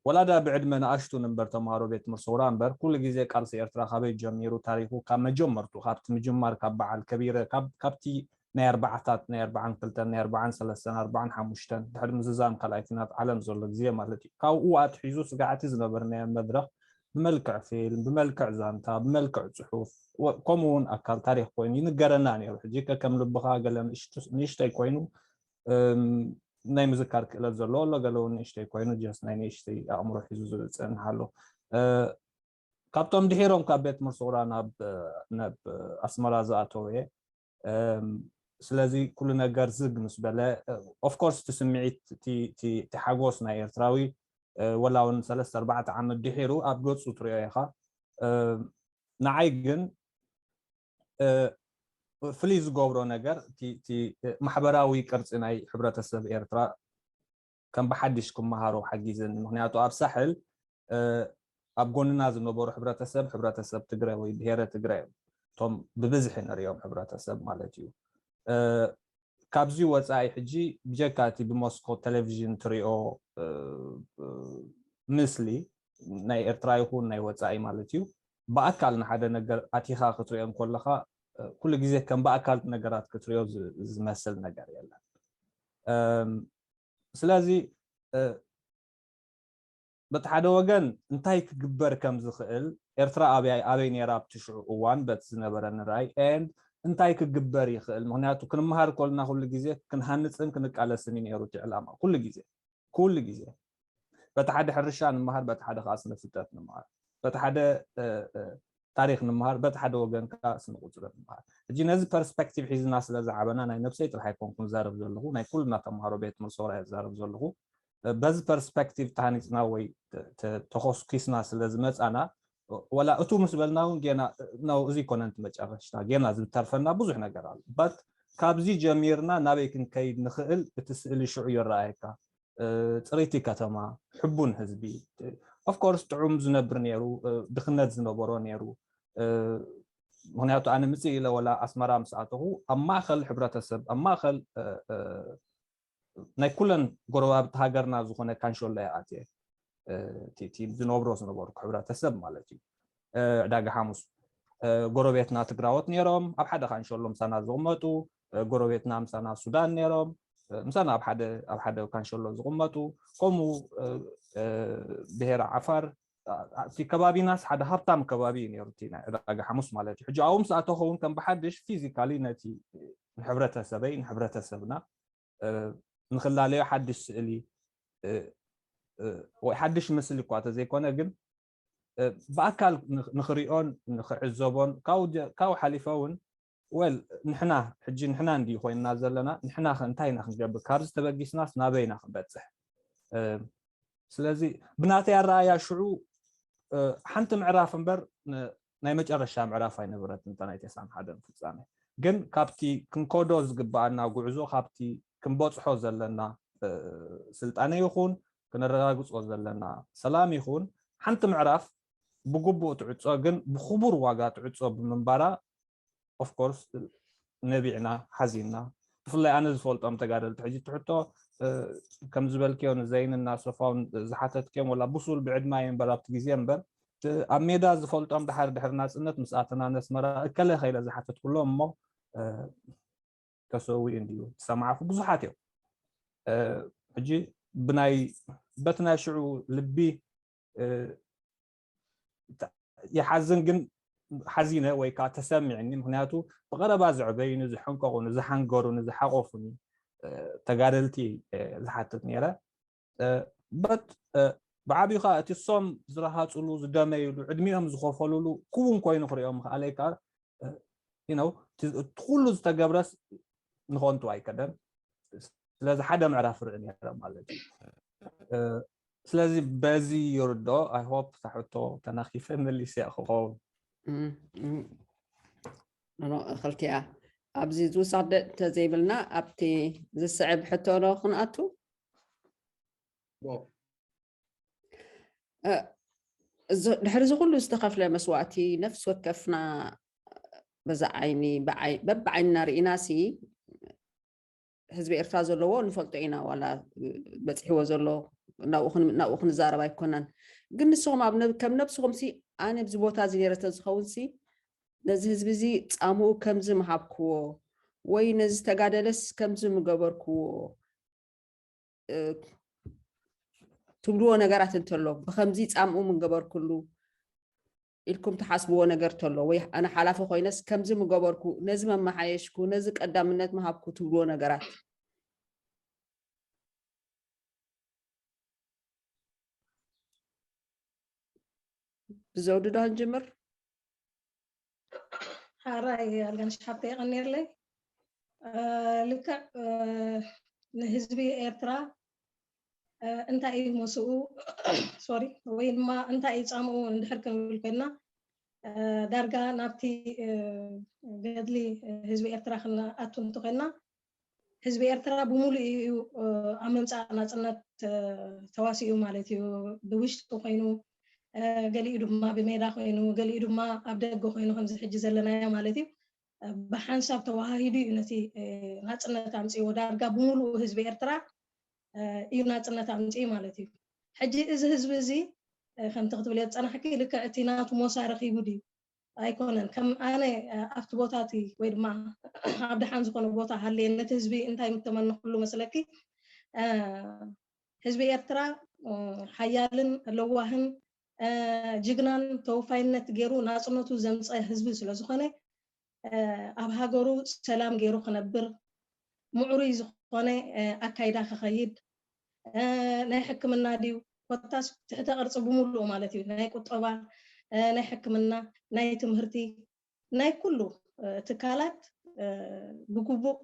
ወላዳ ብዕድመ ንኣሽቱ ንበር ተምሃሮ ቤት ትምህርቲ ሰውራ እምበር ኩሉ ግዜ ቃልሲ ኤርትራ ካበይ ጀሚሩ ታሪኩ ካብ መጀመርቱ ካብቲ ምጅማር ካብ በዓል ከቢረ ካብቲ ናይ ኣርባዓታት ናይ ኣርባዓን ክልተን ናይ ኣርባዓን ሰለስተን ኣርባዓን ሓሙሽተን ድሕሪ ምዝዛም ካልኣይ ኩናት ዓለም ዘሎ ግዜ ማለት እዩ ካብኡ ኣትሒዙ ስጋዕቲ ዝነበርናዮ መድረክ ብመልክዕ ፊልም ብመልክዕ ዛንታ ብመልክዕ ፅሑፍ ከምኡ እውን ኣካል ታሪክ ኮይኑ ይንገረና ነይሩ ሕጂ ከከም ልብካ ገለ ንእሽተይ ኮይኑ ናይ ምዝካር ክእለት ዘለዎ ኣሎ ገለ እውን ንእሽተይ ኮይኑ ጀስ ናይ ንእሽተይ ኣእምሮ ሒዙ ዝፀንሕ ኣሎ ካብቶም ድሒሮም ካብ ቤት ትምህርቲ ቁራ ናብ ኣስመራ ዝኣተወ እየ ስለዚ ኩሉ ነገር ዝግ ምስ በለ ኦፍኮርስ እቲ ስምዒት እቲ ሓጎስ ናይ ኤርትራዊ ወላ እውን ሰለስተ ኣርባዕተ ዓመት ድሒሩ ኣብ ገፁ ትሪኦ ኢኻ ንዓይ ግን ፍልይ ዝገብሮ ነገር ማሕበራዊ ቅርፂ ናይ ሕብረተሰብ ኤርትራ ከም ብሓድሽ ክመሃሮ ሓጊዝኒ ምክንያቱ ኣብ ሳሕል ኣብ ጎንና ዝነበሩ ሕብረተሰብ ሕብረተሰብ ትግረ ወይ ብሄረ ትግረ እዮም እቶም ብብዝሒ ንሪኦም ሕብረተሰብ ማለት እዩ ካብዚ ወፃኢ ሕጂ ብጀካ እቲ ብመስኮት ቴሌቪዥን ትሪኦ ምስሊ ናይ ኤርትራ ይኹን ናይ ወፃኢ ማለት እዩ ብኣካል ንሓደ ነገር ኣቲኻ ክትሪኦ እንከለኻ ኩሉ ግዜ ከም ብኣካል ነገራት ክትሪኦ ዝመስል ነገር የለን ስለዚ በቲ ሓደ ወገን እንታይ ክግበር ከም ዝኽእል ኤርትራ ኣበይ ኣበይ ነይራ ኣብቲ ሽዑ እዋን በቲ ዝነበረ ንራይ and እንታይ ክግበር ይኽእል ምክንያቱ ክንመሃር ከልና ኩሉ ግዜ ክንሃንፅን ክንቃለስን እዩ ነይሩ እቲ ዕላማ ኩሉ ግዜ ኩሉ ግዜ በቲ ሓደ ሕርሻ ንምሃር በቲ ሓደ ከዓ ስነ ፍልጠት ንምሃር በቲ ሓደ ታሪክ ንምሃር በቲ ሓደ ወገን ከዓ ስነ ቁፅሪ ንምሃር ሕጂ ነዚ ፐርስፔክቲቭ ሒዝና ስለ ዝዓበና ናይ ነብሰይ ጥራሕ ኣይኮንኩን ዛረብ ዘለኹ ናይ ኩልና ተምሃሮ ቤት ትምህርቲ ሰውራ እየ ዝዛረብ ዘለኹ በዚ ፐርስፔክቲቭ ተሃኒፅና ወይ ተኾስኪስና ስለ ዝመፃና ወላ እቱ ምስ በልና እውን ጌና ነው እዚ ኮነንቲ መጨረሽታ ጌና ዝተርፈና ብዙሕ ነገር ኣሎ በት ካብዚ ጀሚርና ናበይ ክንከይድ ንኽእል እቲ ስእሊ ሽዑ ይረኣየካ ፅሪቲ ከተማ ሕቡን ህዝቢ ኦፍኮርስ ጥዑም ዝነብር ነይሩ ድኽነት ዝነበሮ ነይሩ ምክንያቱ ኣነ ምፅእ ኢለ ወላ ኣስመራ ምስ ኣተኹ ኣብ ማእኸል ሕብረተሰብ ኣብ ማእኸል ናይ ኩለን ጎረባብቲ ሃገርና ዝኾነ ካንሾሎ እየ ኣትየ ዝነብሮ ዝነበርኩ ሕብረተሰብ ማለት እዩ ዕዳጋ ሓሙስ ጎረቤትና ትግራዎት ነይሮም ኣብ ሓደ ካንሾሎ ምሳና ዝቕመጡ ጎረቤትና ምሳና ሱዳን ነይሮም ምሳና ኣብ ሓደ ኣብ ሓደ ካንሸሎ ዝቕመጡ ከምኡ ብሄረ ዓፋር እቲ ከባቢናስ ሓደ ሃብታም ከባቢ እዩ ነይሩ እቲ ናይ ዕዳጋ ሓሙስ ማለት እዩ ሕጂ ኣብኡ ምስ ኣተኸውን ከም ብሓድሽ ፊዚካሊ ነቲ ንሕብረተሰበይ ንሕብረተሰብና ንክላለዮ ሓድሽ ስእሊ ወይ ሓድሽ ምስሊ እኳ ተዘይኮነ ግን ብኣካል ንክሪኦን ንክዕዘቦን ካብኡ ሓሊፈ እውን ወል ንሕና ሕጂ ንሕና እንዲ ኮይንና ዘለና ንሕና እንታይ ኢና ክንገብር ካብዚ ተበጊስናስ ናበይና ክንበፅሕ ስለዚ ብናተይ ኣረኣያ ሽዑ ሓንቲ ምዕራፍ እምበር ናይ መጨረሻ ምዕራፍ ኣይነበረት እንተ ናይ ተስዓን ሓደን ፍፃመ ግን ካብቲ ክንከዶ ዝግበኣና ጉዕዞ ካብቲ ክንበፅሖ ዘለና ስልጣነ ይኹን ክነረጋግፆ ዘለና ሰላም ይኹን ሓንቲ ምዕራፍ ብግቡእ ትዕፆ ግን ብክቡር ዋጋ ትዕፆ ብምንባራ ኦፍኮርስ ነቢዕና ሓዚንና ብፍላይ ኣነ ዝፈልጦም ተጋደልቲ ሕጂ ትሕቶ ከም ዝበልክዮ ንዘይንና ሶፋውን ዝሓተትክዮም ወላ ብሱል ብዕድማ እየ እምበር ኣብቲ ግዜ እምበር ኣብ ሜዳ ዝፈልጦም ድሓር ድሕሪ ናፅነት ምስ ኣተና ነስመራ እከለ ከይለ ዝሓተትኩሎም እሞ ተሰዊኡ እንድዩ ዝሰማዕኩ ብዙሓት እዮም ሕጂ ብናይ በቲ ናይ ሽዑ ልቢ ይሓዝን ግን ሓዚነ ወይ ከዓ ተሰሚዕኒ ምክንያቱ ብቀረባ ዘዕበዩኒ ዝሐንቀቁኒ ዝሓንገሩኒ ዝሓቆፉኒ ተጋደልቲ ዝሓትት ነረ በት ብዓብዩ ከዓ እቲ ሶም ዝረሃፅሉ ዝደመይሉ ዕድሚኦም ዝኸፈልሉ ክውን ኮይኑ ክሪኦም ምክኣለይ ከዓ እቲ ኩሉ ዝተገብረስ ንኾንቱ ኣይከደን ስለዚ ሓደ ምዕራፍ ርኢ ነረ ማለት እዩ ስለዚ በዚ ይርዶ ኣይሆፕ ታሕቶ ተናኪፈ መሊስ ክኸውን ክልቲኣ ኣብዚ ዝውሳደ እንተዘይብልና ኣብቲ ዝስዕብ ሕቶ ዶ ክንኣቱ ድሕሪ እዚ ኩሉ ዝተኸፍለ መስዋእቲ ነፍሲ ወከፍና በዛ ዓይኒ በብዓይንና ርኢና ሲ ህዝቢ ኤርትራ ዘለዎ ንፈልጦ ኢና ዋላ በፂሕዎ ዘሎ ናብኡ ክንዛረብ ኣይኮነን ግን ንስኹም ኣብ ከም ነብስኹም ሲ ኣነ ኣብዚ ቦታ እዚ ነረ ተዝኸውን ሲ ነዚ ህዝቢ እዚ ፃምኡ ከምዚ ምሃብክዎ ወይ ነዚ ተጋደለስ ከምዚ ምገበርክዎ ትብልዎ ነገራት እንተሎ ብከምዚ ፃምኡ ምገበርክሉ ኢልኩም ትሓስብዎ ነገር ተሎ ወይ ኣነ ሓላፊ ኮይነስ ከምዚ ምገበርኩ ነዚ መመሓየሽኩ ነዚ ቀዳምነት ምሃብኩ ትብልዎ ነገራት ብዘውዲ ዶ ንጅምር ሓራይ ኣልጋነሽ ሓብተ የቐኒርለይ ልክዕ ንህዝቢ ኤርትራ እንታይ እዩ መስኡ ሶሪ ወይ ድማ እንታይ እዩ ፃምኡ እንድሕር ክንብል ኮይና ዳርጋ ናብቲ ገድሊ ህዝቢ ኤርትራ ክንኣቱ እንተኮይና ህዝቢ ኤርትራ ብምሉእ እዩ ኣብ ምምፃእ ናፅነት ተዋሲኡ ማለት እዩ ብውሽጢ ኮይኑ ገሊኡ ድማ ብሜዳ ኮይኑ ገሊኡ ድማ ኣብ ደገ ኮይኑ ከምዚ ሕጂ ዘለናዮ ማለት እዩ ብሓንሳብ ተዋሃሂዱ እዩ ነቲ ናፅነት ኣምፅዎ ዳርጋ ብምሉኡ ህዝቢ ኤርትራ እዩ ናፅነት ኣምፅኡ ማለት እዩ ሕጂ እዚ ህዝቢ እዚ ከምቲ ክትብል ዝፀናሕኪ ልክዕ እቲ ናቱ ሞሳ ረኪቡ ድዩ ኣይኮነን ከም ኣነ ኣብቲ ቦታ እቲ ወይ ድማ ኣብ ደሓን ዝኾነ ቦታ ሃልየ ነቲ ህዝቢ እንታይ ምተመነኩሉ መስለኪ ህዝቢ ኤርትራ ሓያልን ለዋህን ጅግናን ተወፋይነት ገይሩ ናፅነቱ ዘምፀ ህዝቢ ስለዝኾነ ኣብ ሃገሩ ሰላም ገይሩ ክነብር ምዕሩይ ዝኾነ ኣካይዳ ክኸይድ ናይ ሕክምና ድዩ ኮታስ ትሕተ ቅርፂ ብምሉኡ ማለት እዩ ናይ ቁጠባ ናይ ሕክምና ናይ ትምህርቲ ናይ ኩሉ ትካላት ብግቡእ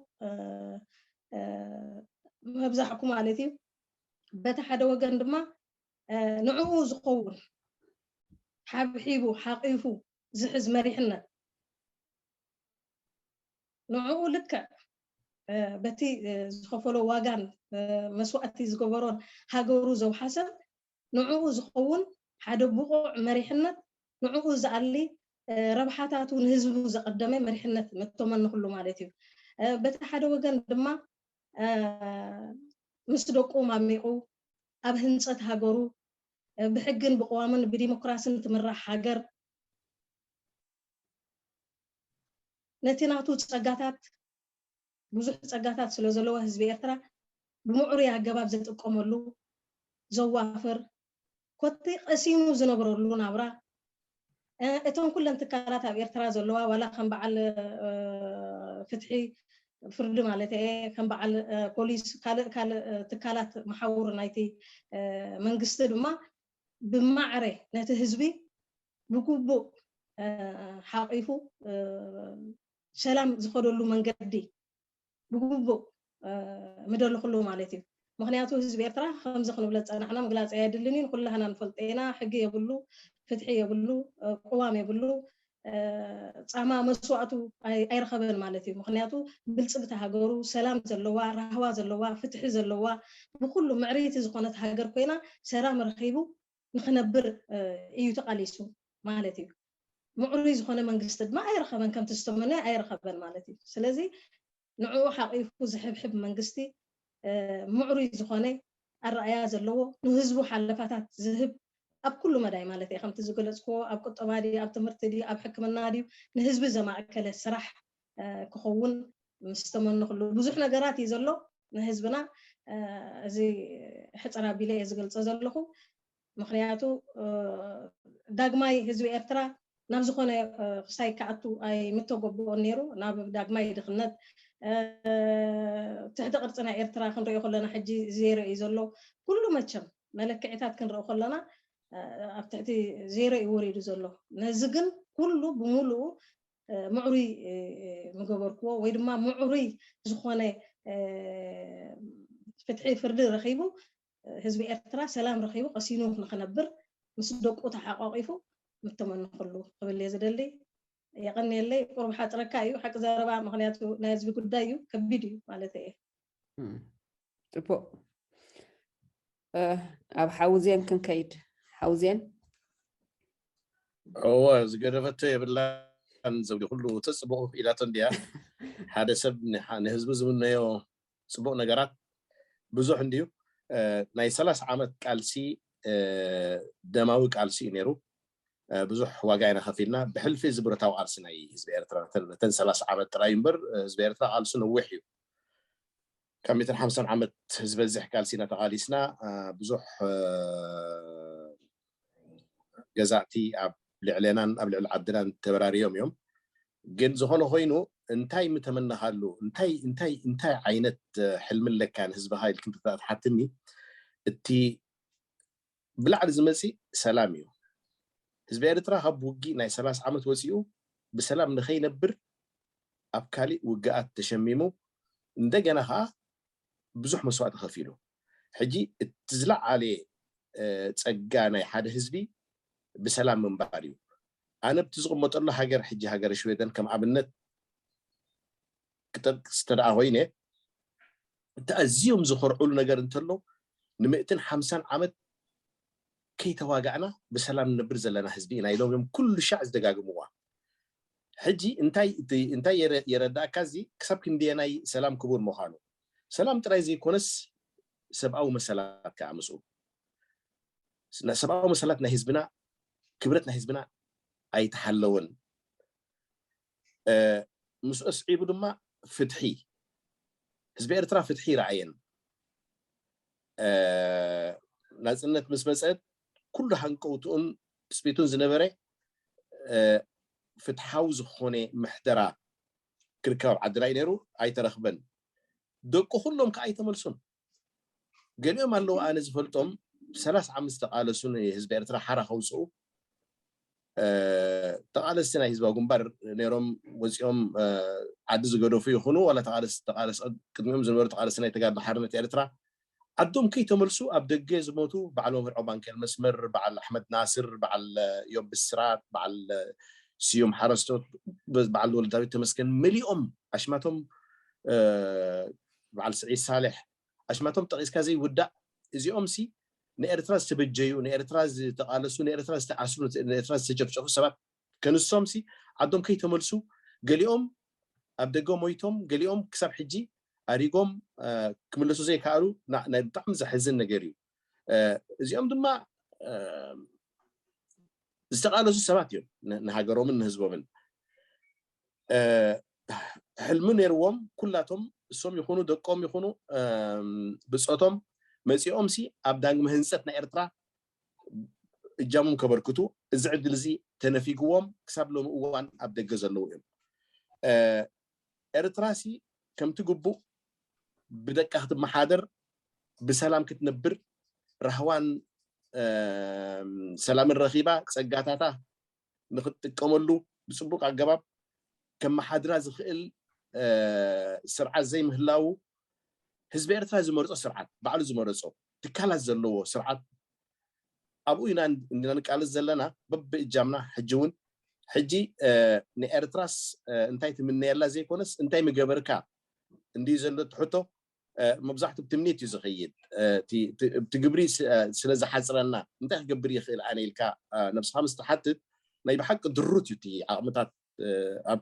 ምብዛሕኩ ማለት እዩ በቲ ሓደ ወገን ድማ ንዕኡ ዝኸውን ሓብሒቡ ሓቂፉ ዝሕዝ መሪሕነት ንዕኡ ልክዕ በቲ ዝኸፈሎ ዋጋን መስዋእቲ ዝገበሮን ሃገሩ ዘውሓሰን ንዕኡ ዝኸውን ሓደ ብቑዕ መሪሕነት ንዕኡ ዝኣሊ ረብሓታቱ ንህዝቡ ዘቐደመ መሪሕነት መተመንኽሉ ማለት እዩ በቲ ሓደ ወገን ድማ ምስ ደቁ ማሚቑ ኣብ ህንፀት ሃገሩ ብሕግን ብቅዋምን ብዲሞክራስን ትምራሕ ሃገር ነቲ ናቱ ፀጋታት ብዙሕ ፀጋታት ስለ ዘለዎ ህዝቢ ኤርትራ ብምዕሩይ ኣገባብ ዝጥቀመሉ ዘዋፍር ኮቲ ቀሲኑ ዝነብረሉ ናብራ እቶም ኩለን ትካላት ኣብ ኤርትራ ዘለዋ ዋላ ከም በዓል ፍትሒ ፍርዲ ማለት እየ፣ ከም በዓል ፖሊስ፣ ካልእ ካልእ ትካላት መሓውር ናይቲ መንግስቲ ድማ ብማዕረ ነቲ ህዝቢ ብግቡእ ሓቂፉ ሰላም ዝኸደሉ መንገዲ ብግቡእ ምደልኽሉ ማለት እዩ። ምክንያቱ ህዝቢ ኤርትራ ከምዚ ክንብሎ ዝፀናሕና ምግላፅ ኣየድልን እዩ። ኩላህና ንፈልጦ ኢና። ሕጊ የብሉ፣ ፍትሒ የብሉ፣ ቅዋም የብሉ፣ ፃማ መስዋእቱ ኣይረኸበን ማለት እዩ። ምክንያቱ ብልፅግቲ ሃገሩ፣ ሰላም ዘለዋ፣ ራህዋ ዘለዋ፣ ፍትሒ ዘለዋ፣ ብኩሉ ምዕርይቲ ዝኾነት ሃገር ኮይና ሰላም ረኺቡ ንክነብር እዩ ተቃሊሱ ማለት እዩ። ምዕሩይ ዝኾነ መንግስቲ ድማ ኣይረኸበን፣ ከምቲ ዝተመነየ ኣይረኸበን ማለት እዩ። ስለዚ ንዕኡ ሓቂፉ ዝሕብሕብ መንግስቲ፣ ምዕሩይ ዝኾነ ኣረኣያ ዘለዎ፣ ንህዝቡ ሓለፋታት ዝህብ፣ ኣብ ኩሉ መዳይ ማለት እየ፣ ከምቲ ዝገለፅክዎ፣ ኣብ ቁጠባ ድዩ፣ ኣብ ትምህርቲ ድዩ፣ ኣብ ሕክምና ድዩ፣ ንህዝቢ ዘማእከለ ስራሕ ክኸውን ምስ ተመነኹሉ። ብዙሕ ነገራት እዩ ዘሎ ንህዝብና። እዚ ሕፅር ኣቢለ እየ ዝገልፆ ዘለኹ። ምክንያቱ ዳግማይ ህዝቢ ኤርትራ ናብ ዝኾነ ክሳይ ክኣቱ ኣይምተገበኦን ነይሩ። ናብ ዳግማይ ድኽነት፣ ትሕቲ ቅርፂ ናይ ኤርትራ ክንሪኦ ከለና ሕጂ ዜሮ እዩ ዘሎ። ኩሉ መቸም መለክዒታት ክንርኢ ከለና ኣብ ትሕቲ ዜሮ እዩ ወሪዱ ዘሎ። ነዚ ግን ኩሉ ብምሉኡ ምዕሩይ ምገበርክዎ ወይ ድማ ምዕሩይ ዝኾነ ፍትሒ ፍርዲ ረኺቡ ህዝቢ ኤርትራ ሰላም ረኺቡ ቀሲኑ ንክነብር ምስ ደቁ ተሓቋቂፉ ምተመንኽሉ ክብል እየ ዝደሊ። የቐንየለይ። ቁሩብ ሓፅረካ እዩ ሓቂ ዘረባ፣ ምክንያቱ ናይ ህዝቢ ጉዳይ እዩ፣ ከቢድ እዩ ማለት እየ። ጽቡቅ። ኣብ ሓውዜን ክንከይድ። ሓውዜን እወ ዝገደፈቶ የብላን። ዘውዲ ኩሉ ተፅቡቅ ኢላቶ እንዲያ። ሓደ ሰብ ንህዝቡ ዝምነዮ ፅቡቅ ነገራት ብዙሕ እንድዩ። ናይ ሰላሳ ዓመት ቃልሲ ደማዊ ቃልሲ እዩ ነይሩ። ብዙሕ ዋጋ ኢና ከፊልና። ብሕልፊ እዚ ብረታዊ ቃልሲ ናይ ህዝቢ ኤርትራ ነተን ሰላሳ ዓመት ጥራይ እምበር ህዝቢ ኤርትራ ቃልሱ ነዊሕ እዩ። ካብ ሚእትን ሓምሳን ዓመት ዝበዝሕ ቃልሲ ኢና ተቃሊስና። ብዙሕ ገዛእቲ ኣብ ልዕሌናን ኣብ ልዕሊ ዓድናን ተበራርዮም እዮም። ግን ዝኾነ ኮይኑ እንታይ ምተመነኻሉ፣ እንታይ እንታይ እንታይ ዓይነት ሕልሚ ኣለካ ንህዝብኻ ኢልክ እንተትሓትኒ፣ እቲ ብላዕሊ ዝመፅእ ሰላም እዩ። ህዝቢ ኤርትራ ካብ ውጊእ ናይ ሰላሳ ዓመት ወፂኡ ብሰላም ንኸይነብር ኣብ ካሊእ ውግኣት ተሸሚሙ እንደገና ከዓ ብዙሕ መስዋእቲ ከፊሉ። ሕጂ እቲ ዝለዓለ ፀጋ ናይ ሓደ ህዝቢ ብሰላም ምንባር እዩ። ኣነ ብቲ ዝቕመጠሉ ሃገር ሕጂ ሃገረ ሽወደን ከም ኣብነት ክጠቅስ እንተ ደኣ ኮይነ እቲ ኣዝዮም ዝኮርዑሉ ነገር እንተሎ ንምእትን ሓምሳን ዓመት ከይተዋጋእና ብሰላም ንነብር ዘለና ህዝቢ ኢና ኢሎም እዮም ኩሉ ሻዕ ዝደጋግምዋ። ሕጂ እንታይ የረዳእካ እዚ ክሳብ ክንደየናይ ሰላም ክቡር ምዃኑ። ሰላም ጥራይ ዘይኮነስ ሰብኣዊ መሰላት ከዓ ምስኡ ሰብኣዊ መሰላት ናይ ህዝብና ክብረት ናይ ህዝብና ኣይተሓለወን። ምስኡ ኣስዒቡ ድማ ፍትሒ ህዝቢ ኤርትራ ፍትሒ ይረኣየን። ናፅነት ምስ መፀት ኩሉ ሃንቀውትኡን ትፅቢቱን ዝነበረ ፍትሓዊ ዝኾነ ምሕደራ ክርከብ ኣብ ዓድና እዩ ነይሩ፣ ኣይተረኽበን። ደቁ ኩሎም ከዓ ኣይተመልሱን። ገሊኦም ኣለዉ ኣነ ዝፈልጦም ሰላሳ ዓመት ዝተቃለሱ ንህዝቢ ኤርትራ ሓራ ከውፅኡ ተቃለስቲ ናይ ህዝባዊ ግንባር ነይሮም ወፂኦም ዓዲ ዝገደፉ ይኹኑ ዋላ ተቃለስ ተቃለስ ቅድሚኦም ዝነበሩ ተቃለስቲ ናይ ተጋድሎ ሓርነት ኤርትራ ዓዶም ከይተመልሱ ኣብ ደገ ዝሞቱ በዓል መምህር ዖባንኬል መስመር፣ በዓል ኣሕመድ ናስር፣ በዓል ዮብ ብስራት፣ በዓል ስዩም ሓረስቶት፣ በዓል ወልዳዊት ተመስገን መሊኦም ኣሽማቶም በዓል ስዒድ ሳልሕ ኣሽማቶም ጠቂስካ ዘይውዳእ እዚኦም ሲ ንኤርትራ ዝተበጀዩ ንኤርትራ ዝተቃለሱ ንኤርትራ ዝተኣስሩ ንኤርትራ ዝተጨፍጨፉ ሰባት ከንሶም ሲ ዓዶም ከይተመልሱ ገሊኦም ኣብ ደገ ሞይቶም ገሊኦም ክሳብ ሕጂ ኣሪጎም ክምለሱ ዘይከኣሉ ናይ ብጣዕሚ ዘሕዝን ነገር እዩ። እዚኦም ድማ ዝተቃለሱ ሰባት እዮም ንሃገሮምን ንህዝቦምን። ሕልሚ ነይርዎም ኩላቶም እሶም ይኹኑ ደቆም ይኹኑ ብፆቶም መፂኦም ሲ ኣብ ዳግመ ህንፀት ናይ ኤርትራ እጃሞም ከበርክቱ እዚ ዕድል እዚ ተነፊግዎም ክሳብ ሎሚ እዋን ኣብ ደገ ዘለዉ እዮም። ኤርትራ ሲ ከምቲ ግቡእ ብደቃ ክትመሓደር፣ ብሰላም ክትነብር፣ ራህዋን ሰላምን ረኺባ ጸጋታታ ንክትጥቀመሉ ብፅቡቅ ኣገባብ ከመሓድራ ዝኽእል ስርዓት ዘይምህላው፣ ህዝቢ ኤርትራ ዝመርፆ ስርዓት፣ ባዕሉ ዝመረፆ፣ ትካላት ዘለዎ ስርዓት፣ ኣብኡ ኢና እንዲና ንቃለስ ዘለና በብእጃምና። ሕጂ እውን ሕጂ ንኤርትራስ እንታይ ትምነየላ ዘይኮነስ እንታይ ምገበርካ እንዲ ዘሎ ትሕቶ፣ መብዛሕቱ ብትምኒት እዩ ዝኸይድ። እቲ ግብሪ ስለ ዝሓፅረና እንታይ ክገብር ይኽእል ኣነ ኢልካ ነብስኻ ምስ ትሓትት፣ ናይ ብሓቂ ድሩት እዩ እቲ ዓቕምታት ኣብ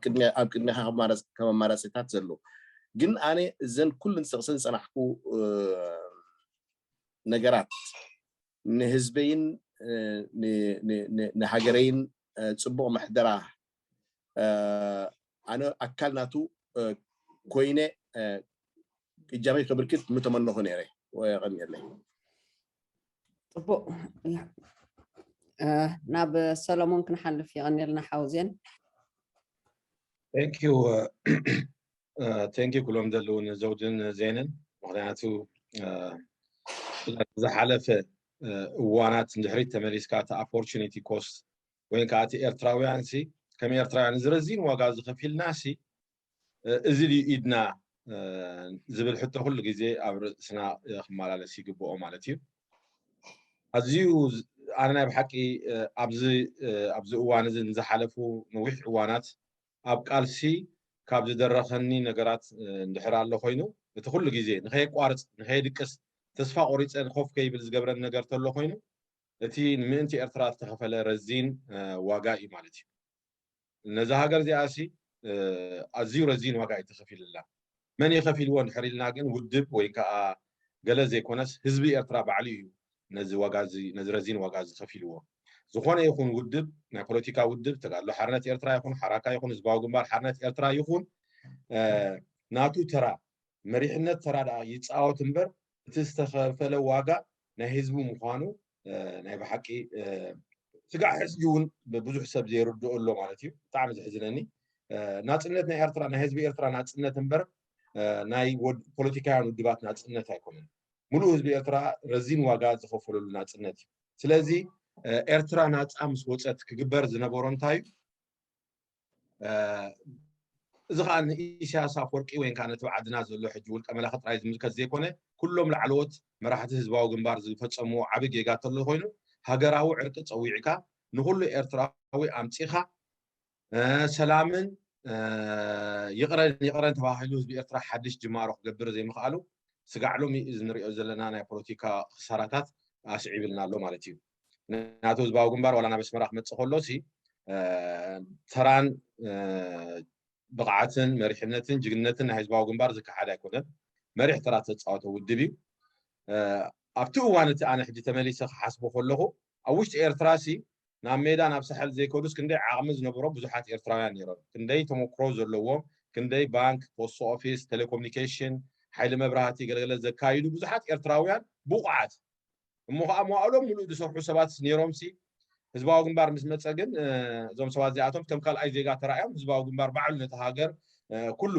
ቅድሚኻ ከም ኣማራፂታት ዘሎ። ግን ኣነ እዘን ኩልን ዝጠቕሰን ዝፀናሕኩ ነገራት ንህዝበይን ንሃገረይን ፅቡቕ ምሕደራ ኣነ ኣካል ናቱ ኮይነ እጃመይ ከብርክት ምተመነኹ ነይረ። የቐንየለይ። ፅቡቕ። ናብ ሰሎሞን ክንሓልፍ። የቐንየልና ሓውዜን። Thank you ኩሎም ዘለውን ዘውድን ዜንን። ምክንያቱ ዝሓለፈ እዋናት ንድሕሪት ተመሊስካ እቲ opportunity cost ወይ ከዓ እቲ ኤርትራውያን ሲ ከም ኤርትራውያን እዚ ረዚን ዋጋ ዝኸፊልና ሲ እዚ ድዩ ኢድና ዝብል ሕቶ ኩሉ ግዜ ኣብ ርእስና ክመላለስ ይግብኦ ማለት እዩ። ኣዝዩ ኣነ ናይ ብሓቂ ኣብዚ ኣብዚ እዋን እዚ ንዝሓለፉ ነዊሕ እዋናት ኣብ ቃልሲ ካብ ዝደረኸኒ ነገራት እንድሕር ኣሎ ኮይኑ፣ እቲ ኩሉ ግዜ ንኸየቋርፅ ንኸየድቅስ ተስፋ ቆሪፀ ንኮፍ ከይብል ዝገብረኒ ነገር ተሎ ኮይኑ፣ እቲ ንምእንቲ ኤርትራ ዝተኸፈለ ረዚን ዋጋ እዩ ማለት እዩ። ነዛ ሃገር እዚኣ ሲ ኣዝዩ ረዚን ዋጋ እዩ ተኸፊልላ። መን እዩ ከፊልዎ እንድሕር ኢልና ግን ውድብ ወይ ከዓ ገለ ዘይኮነስ ህዝቢ ኤርትራ ባዕሉ እዩ ነዚ ዋጋ እዚ ነዚ ረዚን ዋጋ እዚ ከፊልዎ። ዝኾነ ይኹን ውድብ ናይ ፖለቲካ ውድብ ተጋድሎ ሓርነት ኤርትራ ይኹን ሓራካ ይኹን ህዝባዊ ግንባር ሓርነት ኤርትራ ይኹን ናቱ ተራ መሪሕነት ተራ ደኣ ይፃወት እምበር እቲ ዝተኸፈለ ዋጋ ናይ ህዝቡ ምዃኑ ናይ ብሓቂ ስጋዕ ሕዚ እውን ብዙሕ ሰብ ዘይርድኦ ኣሎ ማለት እዩ። ብጣዕሚ ዘሕዝነኒ ናፅነት ናይ ኤርትራ ናይ ህዝቢ ኤርትራ ናፅነት እምበር ናይ ፖለቲካውያን ውድባት ናፅነት ኣይኮነን። ሙሉእ ህዝቢ ኤርትራ ረዚን ዋጋ ዝኸፈለሉ ናፅነት እዩ። ስለዚ ኤርትራ ናፃ ምስ ወፀት ክግበር ዝነበሮ እንታይ እዩ? እዚ ከዓ ንኢሳያስ ኣፈወርቂ ወይ ከዓ ነቲ ዓድና ዘሎ ሕጂ ውልቀ መላኺ ጥራይ ዝምልከት ዘይኮነ ኩሎም ላዕለዎት መራሕቲ ህዝባዊ ግንባር ዝፈፀምዎ ዓቢ ጌጋ ተሎ ኮይኑ ሃገራዊ ዕርቂ ፀዊዕካ ንኩሉ ኤርትራዊ ኣምፂኻ ሰላምን ይቕረን ይቕረን ተባሂሉ ህዝቢ ኤርትራ ሓድሽ ጅማሮ ክገብር ዘይምኽኣሉ ስጋዕ ሎሚ እዚ ንሪኦ ዘለና ናይ ፖለቲካ ክሳራታት ኣስዒብልና ኣሎ ማለት እዩ። ናቱ ህዝባዊ ግንባር ዋላ ናብ ኣስመራ ክመፅእ ከሎ ሲ ተራን ብቕዓትን መሪሕነትን ጅግንነትን ናይ ህዝባዊ ግንባር ዝከሓድ ኣይኮነን። መሪሕ ተራ ተፃወተ ውድብ እዩ። ኣብቲ እዋን እቲ ኣነ ሕጂ ተመሊሰ ክሓስቦ ከለኹ ኣብ ውሽጢ ኤርትራ ሲ ናብ ሜዳ ናብ ሳሕል ዘይከዱስ ክንደይ ዓቕሚ ዝነበሮም ብዙሓት ኤርትራውያን ነይሮም። ክንደይ ተመክሮ ዘለዎም፣ ክንደይ ባንክ፣ ፖስት ኦፊስ፣ ቴሌኮሙኒኬሽን፣ ሓይሊ መብራህቲ፣ ገለገለ ዘካይዱ ብዙሓት ኤርትራውያን ብቑዓት እሞ ከዓ መዋእሎም ሙሉእ ዝሰርሑ ሰባት ነይሮም ሲ ህዝባዊ ግንባር ምስ መፀ ግን እዞም ሰባት እዚኣቶም ከም ካልኣይ ዜጋ ተራእዮም ህዝባዊ ግንባር ባዕሉ ነቲ ሃገር ኩሉ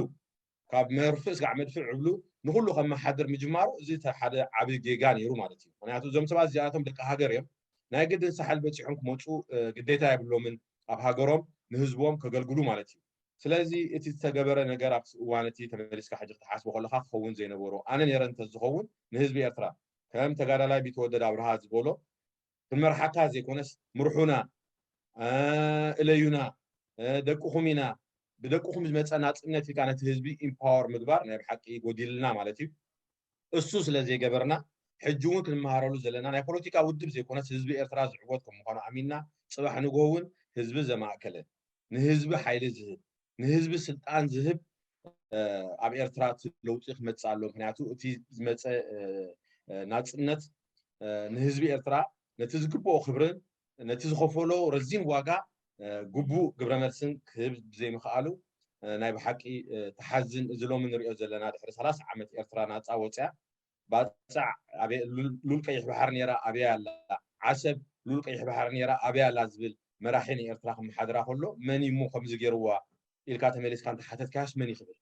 ካብ መርፍእ ስጋዕ መድፍዕ ዕብሉ ንኩሉ ከመሓድር ምጅማሩ እዚ ሓደ ዓብዪ ጌጋ ነይሩ ማለት እዩ። ምክንያቱ እዞም ሰባት እዚኣቶም ደቂ ሃገር እዮም። ናይ ግድን ሳሕል በፂሖም ክመፁ ግዴታ የብሎምን ኣብ ሃገሮም ንህዝቦም ከገልግሉ ማለት እዩ። ስለዚ እቲ ዝተገበረ ነገር ኣብ እዋን እቲ ተመሊስካ ሕጂ ክትሓስቦ ከለካ ክኸውን ዘይነበሮ ኣነ ነይረ እንተዝኸውን ንህዝቢ ኤርትራ ከም ተጋዳላይ ቢትወደድ ኣብርሃ ዝበሎ ክንመርሓካ ዘይኮነስ ምርሑና እለዩና ደቅኹም ኢና ብደቅኹም ዝመፀ ናፅነት ኢልካ ነቲ ህዝቢ ኢምፓወር ምግባር ናይ ብሓቂ ጎዲልና ማለት እዩ። እሱ ስለ ዘይገበርና ሕጂ እውን ክንመሃረሉ ዘለና ናይ ፖለቲካ ውድብ ዘይኮነስ ህዝቢ ኤርትራ ዝዕወት ከም ምዃኑ ኣሚንና ፅባሕ ንግሆ እውን ህዝቢ ዘማእከለ ንህዝቢ ሓይሊ ዝህብ ንህዝቢ ስልጣን ዝህብ ኣብ ኤርትራ ለውጢ ክመፅእ ኣሎ። ምክንያቱ እቲ ዝመፀ ናፅነት ንህዝቢ ኤርትራ ነቲ ዝግብኦ ክብርን ነቲ ዝኸፈሎ ረዚን ዋጋ ግቡእ ግብረ መልስን ክህብ ብዘይምኽኣሉ ናይ ብሓቂ ተሓዝን። እዚ ሎሚ ንሪኦ ዘለና ድሕሪ ሰላሳ ዓመት ኤርትራ ናፃ ወፅያ ባፃዕ ሉል ቀይሕ ባሕሪ ነይራ ኣበይ ኣላ? ዓሰብ ሉል ቀይሕ ባሕሪ ነይራ ኣበይ ኣላ? ዝብል መራሒ ንኤርትራ ክመሓድራ ከሎ መን እዩ እሞ ከምዚ ገይርዋ ኢልካ ተመሊስካ እንተሓተትካያስ መን ይኽብል?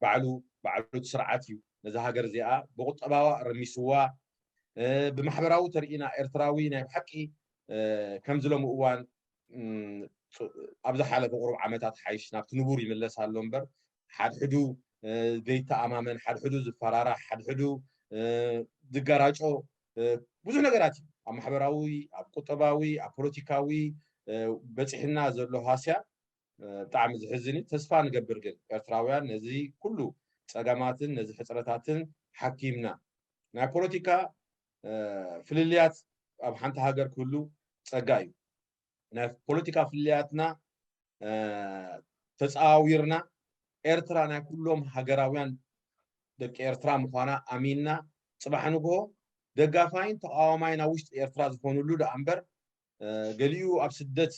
ባዕሉ ባዕሉ እቲ ስርዓት እዩ ነዛ ሃገር እዚኣ ብቁጠባዋ ረሚስዋ። ብማሕበራዊ ተርኢና ኤርትራዊ ናይ ብሓቂ ከምዚ ሎሚ እዋን ኣብ ዝሓለፈ ቁሩብ ዓመታት ሓይሽ ናብቲ ንቡር ይምለስ ኣሎ እምበር ሓድሕዱ ዘይተኣማመን ሓድሕዱ ዝፈራራሕ ሓድሕዱ ዝጋራጮ ብዙሕ ነገራት እዩ ኣብ ማሕበራዊ ኣብ ቁጠባዊ ኣብ ፖለቲካዊ በፂሕና ዘሎ ሃስያ ብጣዕሚ ዝሕዝን እዩ ተስፋ ንገብር ግን ኤርትራውያን ነዚ ኩሉ ፀገማትን ነዚ ሕፅረታትን ሓኪምና ናይ ፖለቲካ ፍልልያት ኣብ ሓንቲ ሃገር ክህሉ ፀጋ እዩ ናይ ፖለቲካ ፍልልያትና ተፃዋዊርና ኤርትራ ናይ ኩሎም ሃገራውያን ደቂ ኤርትራ ምዃና ኣሚንና ፅባሕ ንግሆ ደጋፋይን ተቃዋማይን ኣብ ውሽጢ ኤርትራ ዝኾኑሉ ደኣ እምበር ገሊኡ ኣብ ስደት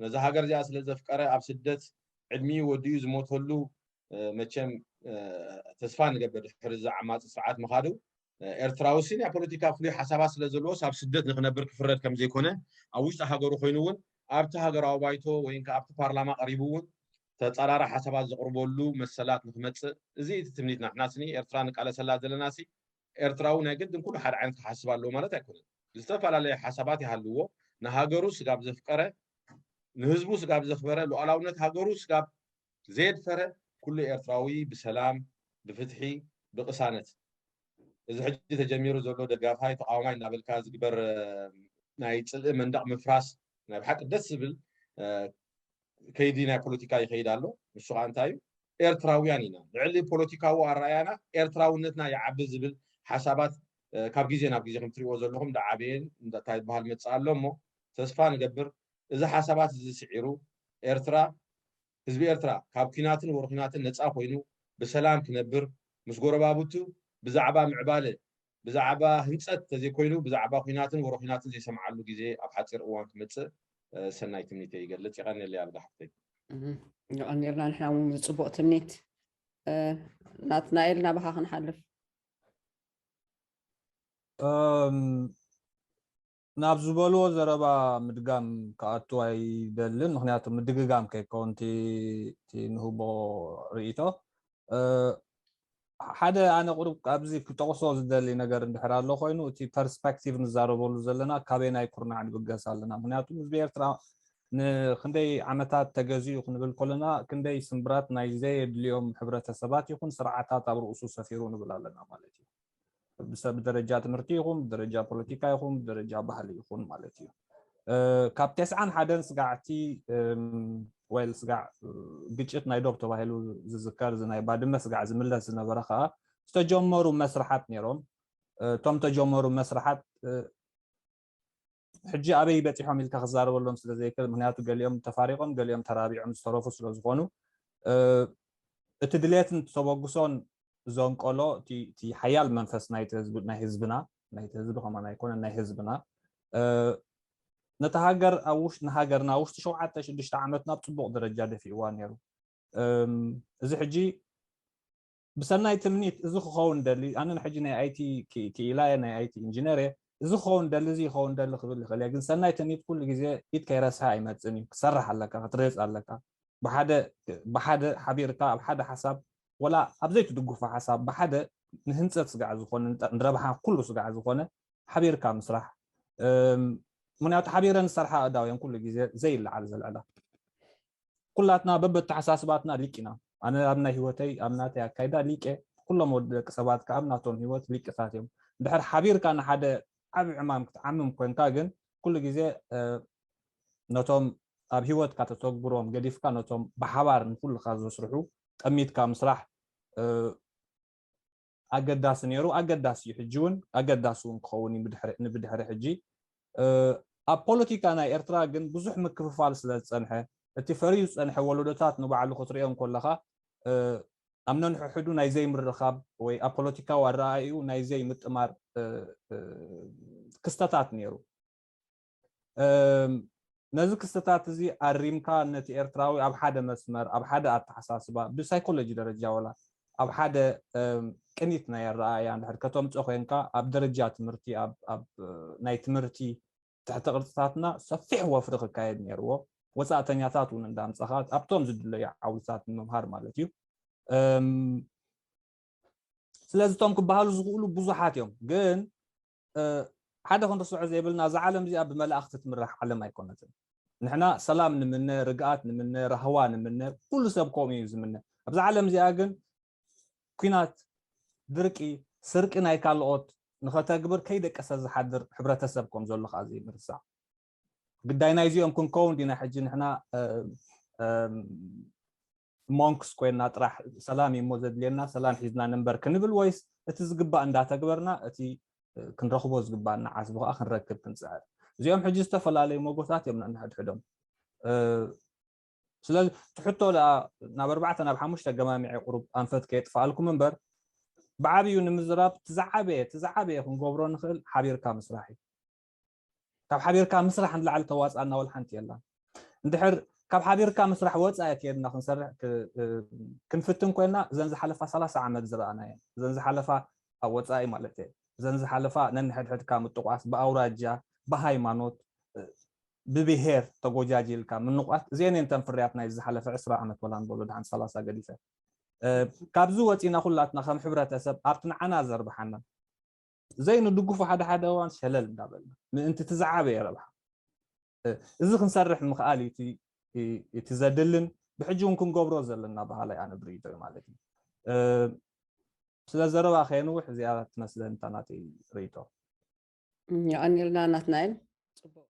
ነዛ ሃገር እዚኣ ስለ ዘፍቀረ ኣብ ስደት ዕድሚኡ ወዲኡ ዝሞተሉ መቸም ተስፋ ንገብር ድሕሪ እዚ ዓማፂ ስርዓት ምኻዱ ኤርትራዊ ሲ ናይ ፖለቲካ ፍሉይ ሓሳባት ስለ ዘለዎስ ኣብ ስደት ንክነብር ክፍረድ ከም ዘይኮነ ኣብ ውሽጢ ሃገሩ ኮይኑ እውን ኣብቲ ሃገራዊ ባይቶ ወይ ከዓ ኣብቲ ፓርላማ ቀሪቡ እውን ተፃራሪ ሓሳባት ዘቕርበሉ መሰላት ንክመፅእ እዚ እቲ ትምኒትና ንሕና ስኒ ኤርትራ ንቃለሰላ ዘለና ሲ ኤርትራዊ ናይ ግድን ኩሉ ሓደ ዓይነት ክሓስብ ኣለዎ ማለት ኣይኮነን። ዝተፈላለየ ሓሳባት ይሃልዎ ንሃገሩ ስጋብ ዘፍቀረ ንህዝቡ ስጋብ ዘኽበረ ሉዓላውነት ሃገሩ ስጋብ ዘየድፈረ ኩሉ ኤርትራዊ ብሰላም ብፍትሒ ብቅሳነት እዚ ሕጂ ተጀሚሩ ዘሎ ደጋፋይ ተቃዋማይ እናበልካ ዝግበር ናይ ፅልኢ መንደቅ ምፍራስ ናይ ብሓቂ ደስ ዝብል ከይዲ ናይ ፖለቲካ ይኸይድ ኣሎ ንሱ ከዓ እንታይ እዩ ኤርትራውያን ኢና ልዕሊ ፖለቲካዊ ኣረኣያና ኤርትራውነትና ይዓቢ ዝብል ሓሳባት ካብ ግዜ ናብ ግዜ ከም ትሪእዎ ዘለኹም እንዳዓበየን እንታይ ዝበሃል መፅእ ኣሎ እሞ ተስፋ ንገብር እዚ ሓሳባት እዚ ስዒሩ ኤርትራ ህዝቢ ኤርትራ ካብ ኲናትን ወረ ኲናትን ነፃ ኮይኑ ብሰላም ክነብር ምስ ጎረባብቱ ብዛዕባ ምዕባለ ብዛዕባ ህንፀት ተዘይኮይኑ ብዛዕባ ኲናትን ወረ ኲናትን ዘይሰምዓሉ ግዜ ኣብ ሓፂር እዋን ክመፅእ ሰናይ ትምኒተ ይገልፅ የቐንየለይ ኣብ ሓፍተይ የቐንየልና ንሕና እውን ብፅቡቕ ትምኒት ናትናኤል ናባኻ ክንሓልፍ ናብ ዝበልዎ ዘረባ ምድጋም ክኣቱ ኣይደልን ምክንያቱ ምድግጋም ከይከውን ንህቦ ርእቶ ሓደ ኣነ ቁሩብ ኣብዚ ክጠቕሶ ዝደሊ ነገር እንድሕር ኣሎ ኮይኑ እቲ ፐርስፐክቲቭ ንዛረበሉ ዘለና ካበይ ናይ ኩርናዕ ንብገስ ኣለና ምክንያቱ ህዝቢ ኤርትራ ንክንደይ ዓመታት ተገዚኡ ክንብል ከለና ክንደይ ስምብራት ናይ ዘየድልዮም ሕብረተሰባት ይኹን ስርዓታት ኣብ ርእሱ ሰፊሩ ንብል ኣለና ማለት እዩ ብሰብ ብደረጃ ትምህርቲ ይኹን ብደረጃ ፖለቲካ ይኹን ብደረጃ ባህሊ ይኹን ማለት እዩ ካብ ተስዓን ሓደን ስጋዕቲ ወይል ስጋዕ ግጭት ናይ ዶብ ተባሂሉ ዝዝከር ናይ ባድመ ስጋዕ ዝምለስ ዝነበረ ከዓ ዝተጀመሩ መስርሓት ነይሮም እቶም ተጀመሩ መስርሓት ሕጂ ኣበይ በፂሖም ኢልካ ክዛረበሎም ስለ ዘይክእል ምክንያቱ ገሊኦም ተፋሪቆም ገሊኦም ተራቢዖም ዝተረፉ ስለ ዝኾኑ እቲ ድሌትን ተበግሶን ዘንቀሎ እቲ ሓያል መንፈስ ናይ ህዝብና ናይቲ ህዝቢ ከማን ኣይኮነን ናይ ህዝብና ነቲ ሃገር ኣብ ውሽጢ ንሃገርና ውሽጢ ሸውዓተ ሽዱሽተ ዓመት ናብ ፅቡቅ ደረጃ ደፊእዋ ነይሩ እዚ ሕጂ ብሰናይ ትምኒት እዚ ክኸውን ደሊ ኣነ ሕጂ ናይ ኣይቲ ክኢላ ናይ ኣይቲ ኢንጂነር እየ እዚ ክኸውን ደሊ እዚ ይኸውን ደሊ ክብል ይኽእል እየ ግን ሰናይ ትምኒት ኩሉ ግዜ ኢድ ከይረስሐ ኣይመፅን እዩ ክሰርሕ ኣለካ ክትረፅ ኣለካ ብሓደ ሓቢርካ ኣብ ሓደ ሓሳብ ወላ ኣብ ዘይትድግፎ ሓሳብ ብሓደ ንህንፀት ስጋዕ ዝኾነ ንረብሓ ኩሉ ስጋዕ ዝኾነ ሓቢርካ ምስራሕ ምክንያቱ ሓቢረን ዝሰርሓ ኣእዳውያን ኩሉ ግዜ ዘይለዓል ዘልዕላ ኩላትና በበተሓሳስባትና ሊቅ ኢና ኣነ ኣብ ናይ ህይወተይ ኣብ ናተይ ኣካይዳ ሊቀ ኩሎም ወዲ ደቂ ሰባት ከዓ ናቶም ህይወት ሊቅታት እዮም ድሕር ሓቢርካ ንሓደ ዓብ ዕማም ክትዓምም ኮንካ ግን ኩሉ ግዜ ነቶም ኣብ ህይወትካ ተተግብሮም ገዲፍካ ነቶም ብሓባር ንኩልካ ዘስርሑ ጠሚትካ ምስራሕ ኣገዳሲ ነይሩ ኣገዳሲ እዩ ሕጂ እውን ኣገዳሲ እውን ክኸውን ንብድሕሪ ሕጂ ኣብ ፖለቲካ ናይ ኤርትራ ግን ብዙሕ ምክፍፋል ስለ ዝፀንሐ እቲ ፈርዩ ዝፀንሐ ወለዶታት ንባዕሉ ክትሪኦ እንከለካ ኣብ ነንሕሕዱ ናይ ዘይምርኻብ ወይ ኣብ ፖለቲካዊ ኣረኣእኡ ናይ ዘይምጥማር ክስተታት ነይሩ ነዚ ክስተታት እዚ ኣሪምካ ነቲ ኤርትራዊ ኣብ ሓደ መስመር ኣብ ሓደ ኣተሓሳስባ ብሳይኮሎጂ ደረጃ ወላ ኣብ ሓደ ቅኒት ናይ ኣረኣእያ እንድሕር ከተምፅኦ ኮንካ ኣብ ደረጃ ትምህርቲ ኣብ ናይ ትምህርቲ ትሕቲ ቅርፅታትና ሰፊሕ ወፍሪ ክካየድ ነይርዎ ወፃእተኛታት እውን እንዳምፀኻ ኣብቶም ዝድለዩ ዓውድታት ንምምሃር ማለት እዩ እም፣ ስለዚ እቶም ክበሃሉ ዝኽእሉ ብዙሓት እዮም። ግን እ፣ ሓደ ክንርስዖ ዘይብልና፣ እዛ ዓለም እዚኣ ብመላእኽቲ ትምራሕ ዓለም ኣይኮነትን። ንሕና ሰላም ንምነ፣ ርግኣት ንምነ፣ ራህዋ ንምነ፣ ኩሉ ሰብ ከምኡ እዩ ዝምነ። ኣብዛ ዓለም እዚኣ ግን ኲናት፣ ድርቂ፣ ስርቂ ናይ ካልኦት ንኸተግብር ከይደቀሰ ዝሓድር ሕብረተሰብ ከም ዘሎ ከዓ ዘይምርሳዕ። ግዳይ ናይዚኦም ክንከውን ዲና ሕጂ ንሕና፣ እ፣ እ፣ ሞንክስ ኮይና ጥራሕ ሰላም እዩ እሞ ዘድልየና፣ ሰላም ሒዝና ንንበር ክንብል፣ ወይስ እቲ ዝግባእ እንዳተግበርና እቲ ክንረኽቦ ዝግባእና ዓስቢ ከዓ ክንረክብ ክንፅዕር? እዚኦም ሕጂ ዝተፈላለዩ መጎታት እዮም ነንሕድሕዶም። እ፣ ስለዚ እቲ ሕቶ ደኣ ናብ ኣርባዕተ ናብ ሓሙሽተ ገማሚዐ ቁሩብ ኣንፈት ከየጥፍኣልኩም እምበር፣ ብዓብዩ ንምዝራብ እቲ ዝዓበየ፣ እቲ ዝዓበየ ክንገብሮ ንኽእል ሓቢርካ ምስራሕ እዩ። ካብ ሓቢርካ ምስራሕ ንላዕሊ ተዋፅኣና ወላ ሓንቲ የላን። እንድሕር ካብ ሓቢርካ ምስራሕ ወፃኢ ከይድና ክንሰርሕ ክ-፣ እ፣ ክንፍትን ኮይና፣ እዘን ዝሓለፋ ሰላሳ ዓመት ዝረኣናየን፣ እዘን ዝሓለፋ ኣብ ወፃኢ ማለት እየ፣ እዘን ዝሓለፋ ነንሕድሕድካ ምጥቋስ፣ ብኣውራጃ፣ ብሃይማኖት፣ እ፣ ብብሄር ተጎጃጂልካ ምንቋት፣ እዚአን እየን እተን ፍርያት ናይ ዝሓለፈ ዕስራ ዓመት ወላ ንበሎ ድሓን ሰላሳ ገዲፈ። እ፣ ካብዚ ወፂና ኩላትና ከም ሕብረተሰብ ኣብቲ ንዓና ዘርብሓና ዘይንድግፎ ሓደ ሓደ እዋን ሸለል እንዳበልና ምእንቲ እቲ ዝዓበየ ረብሓ፣ እ፣ እዚ ክንሰርሕ ምኽኣል እዩ እቲ፣ እ፣ እቲ ዘድልን ብሕጂ እውን ክንገብሮ ዘለና በሃላይ ኣነ ብርእይቶ እዩ ማለት እዩ። እ፣ ስለ ዘረባ ከየንውሕ እዚኣ ትመስለኒ እታ ናተይ ርእይቶ። የቐንየልና ናትናኤል። ጽቡቕ።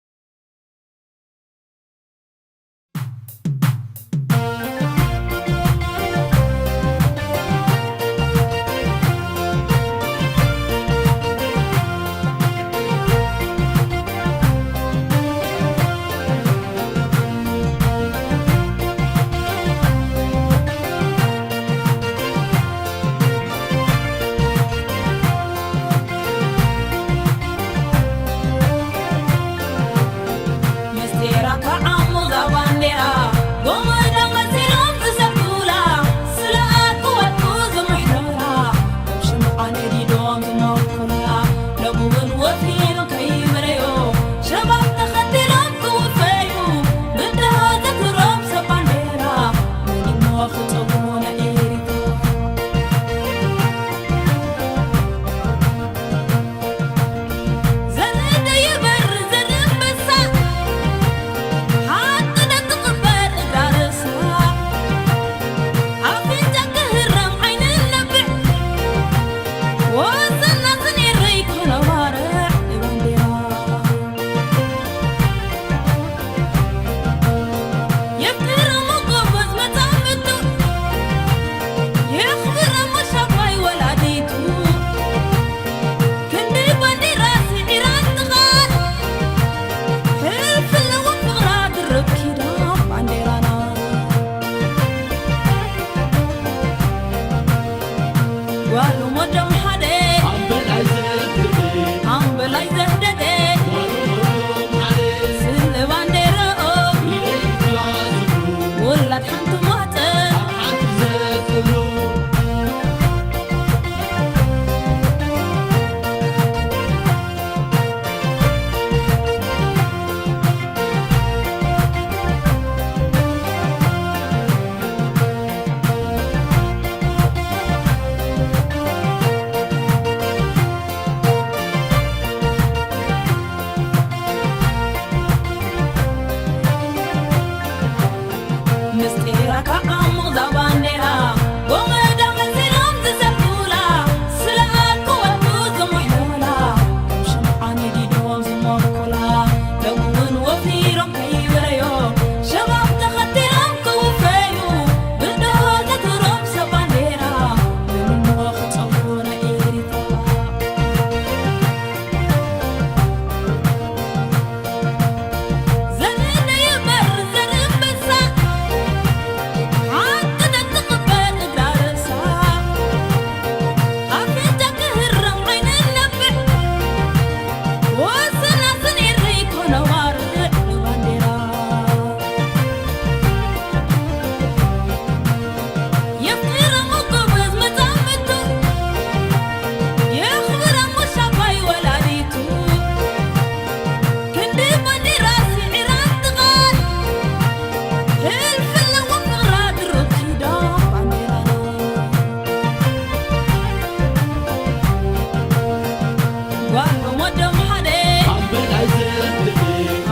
ጓሎም ወዶም ሓደ ኣምበላይ ዘህደደ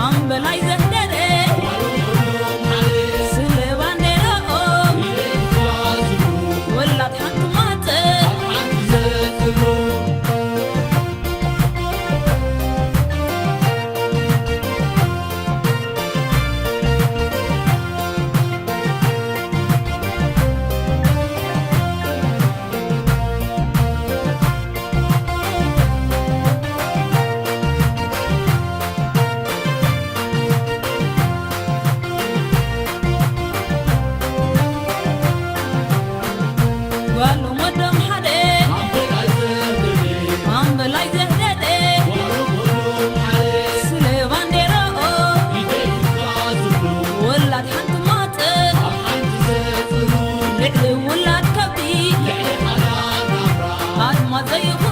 ኣምበላይ ዘህደደ ጓሎም ወዶም ሓደ ስለ ባንዴራኦም ኢደይ ክላዝቡ ወላድ ሓንቲ ማህፀን ኣብ ሓንቲ ዘፅሉ። ጓሎም ወዶም ሓደ ኣምበላይ ዘህደደ ስለ ባንዴራኦም ወላድ ሓንቲ ማህፀን ልዕሊ ውላድ ከብቲ ኣድማስ ዘይኹ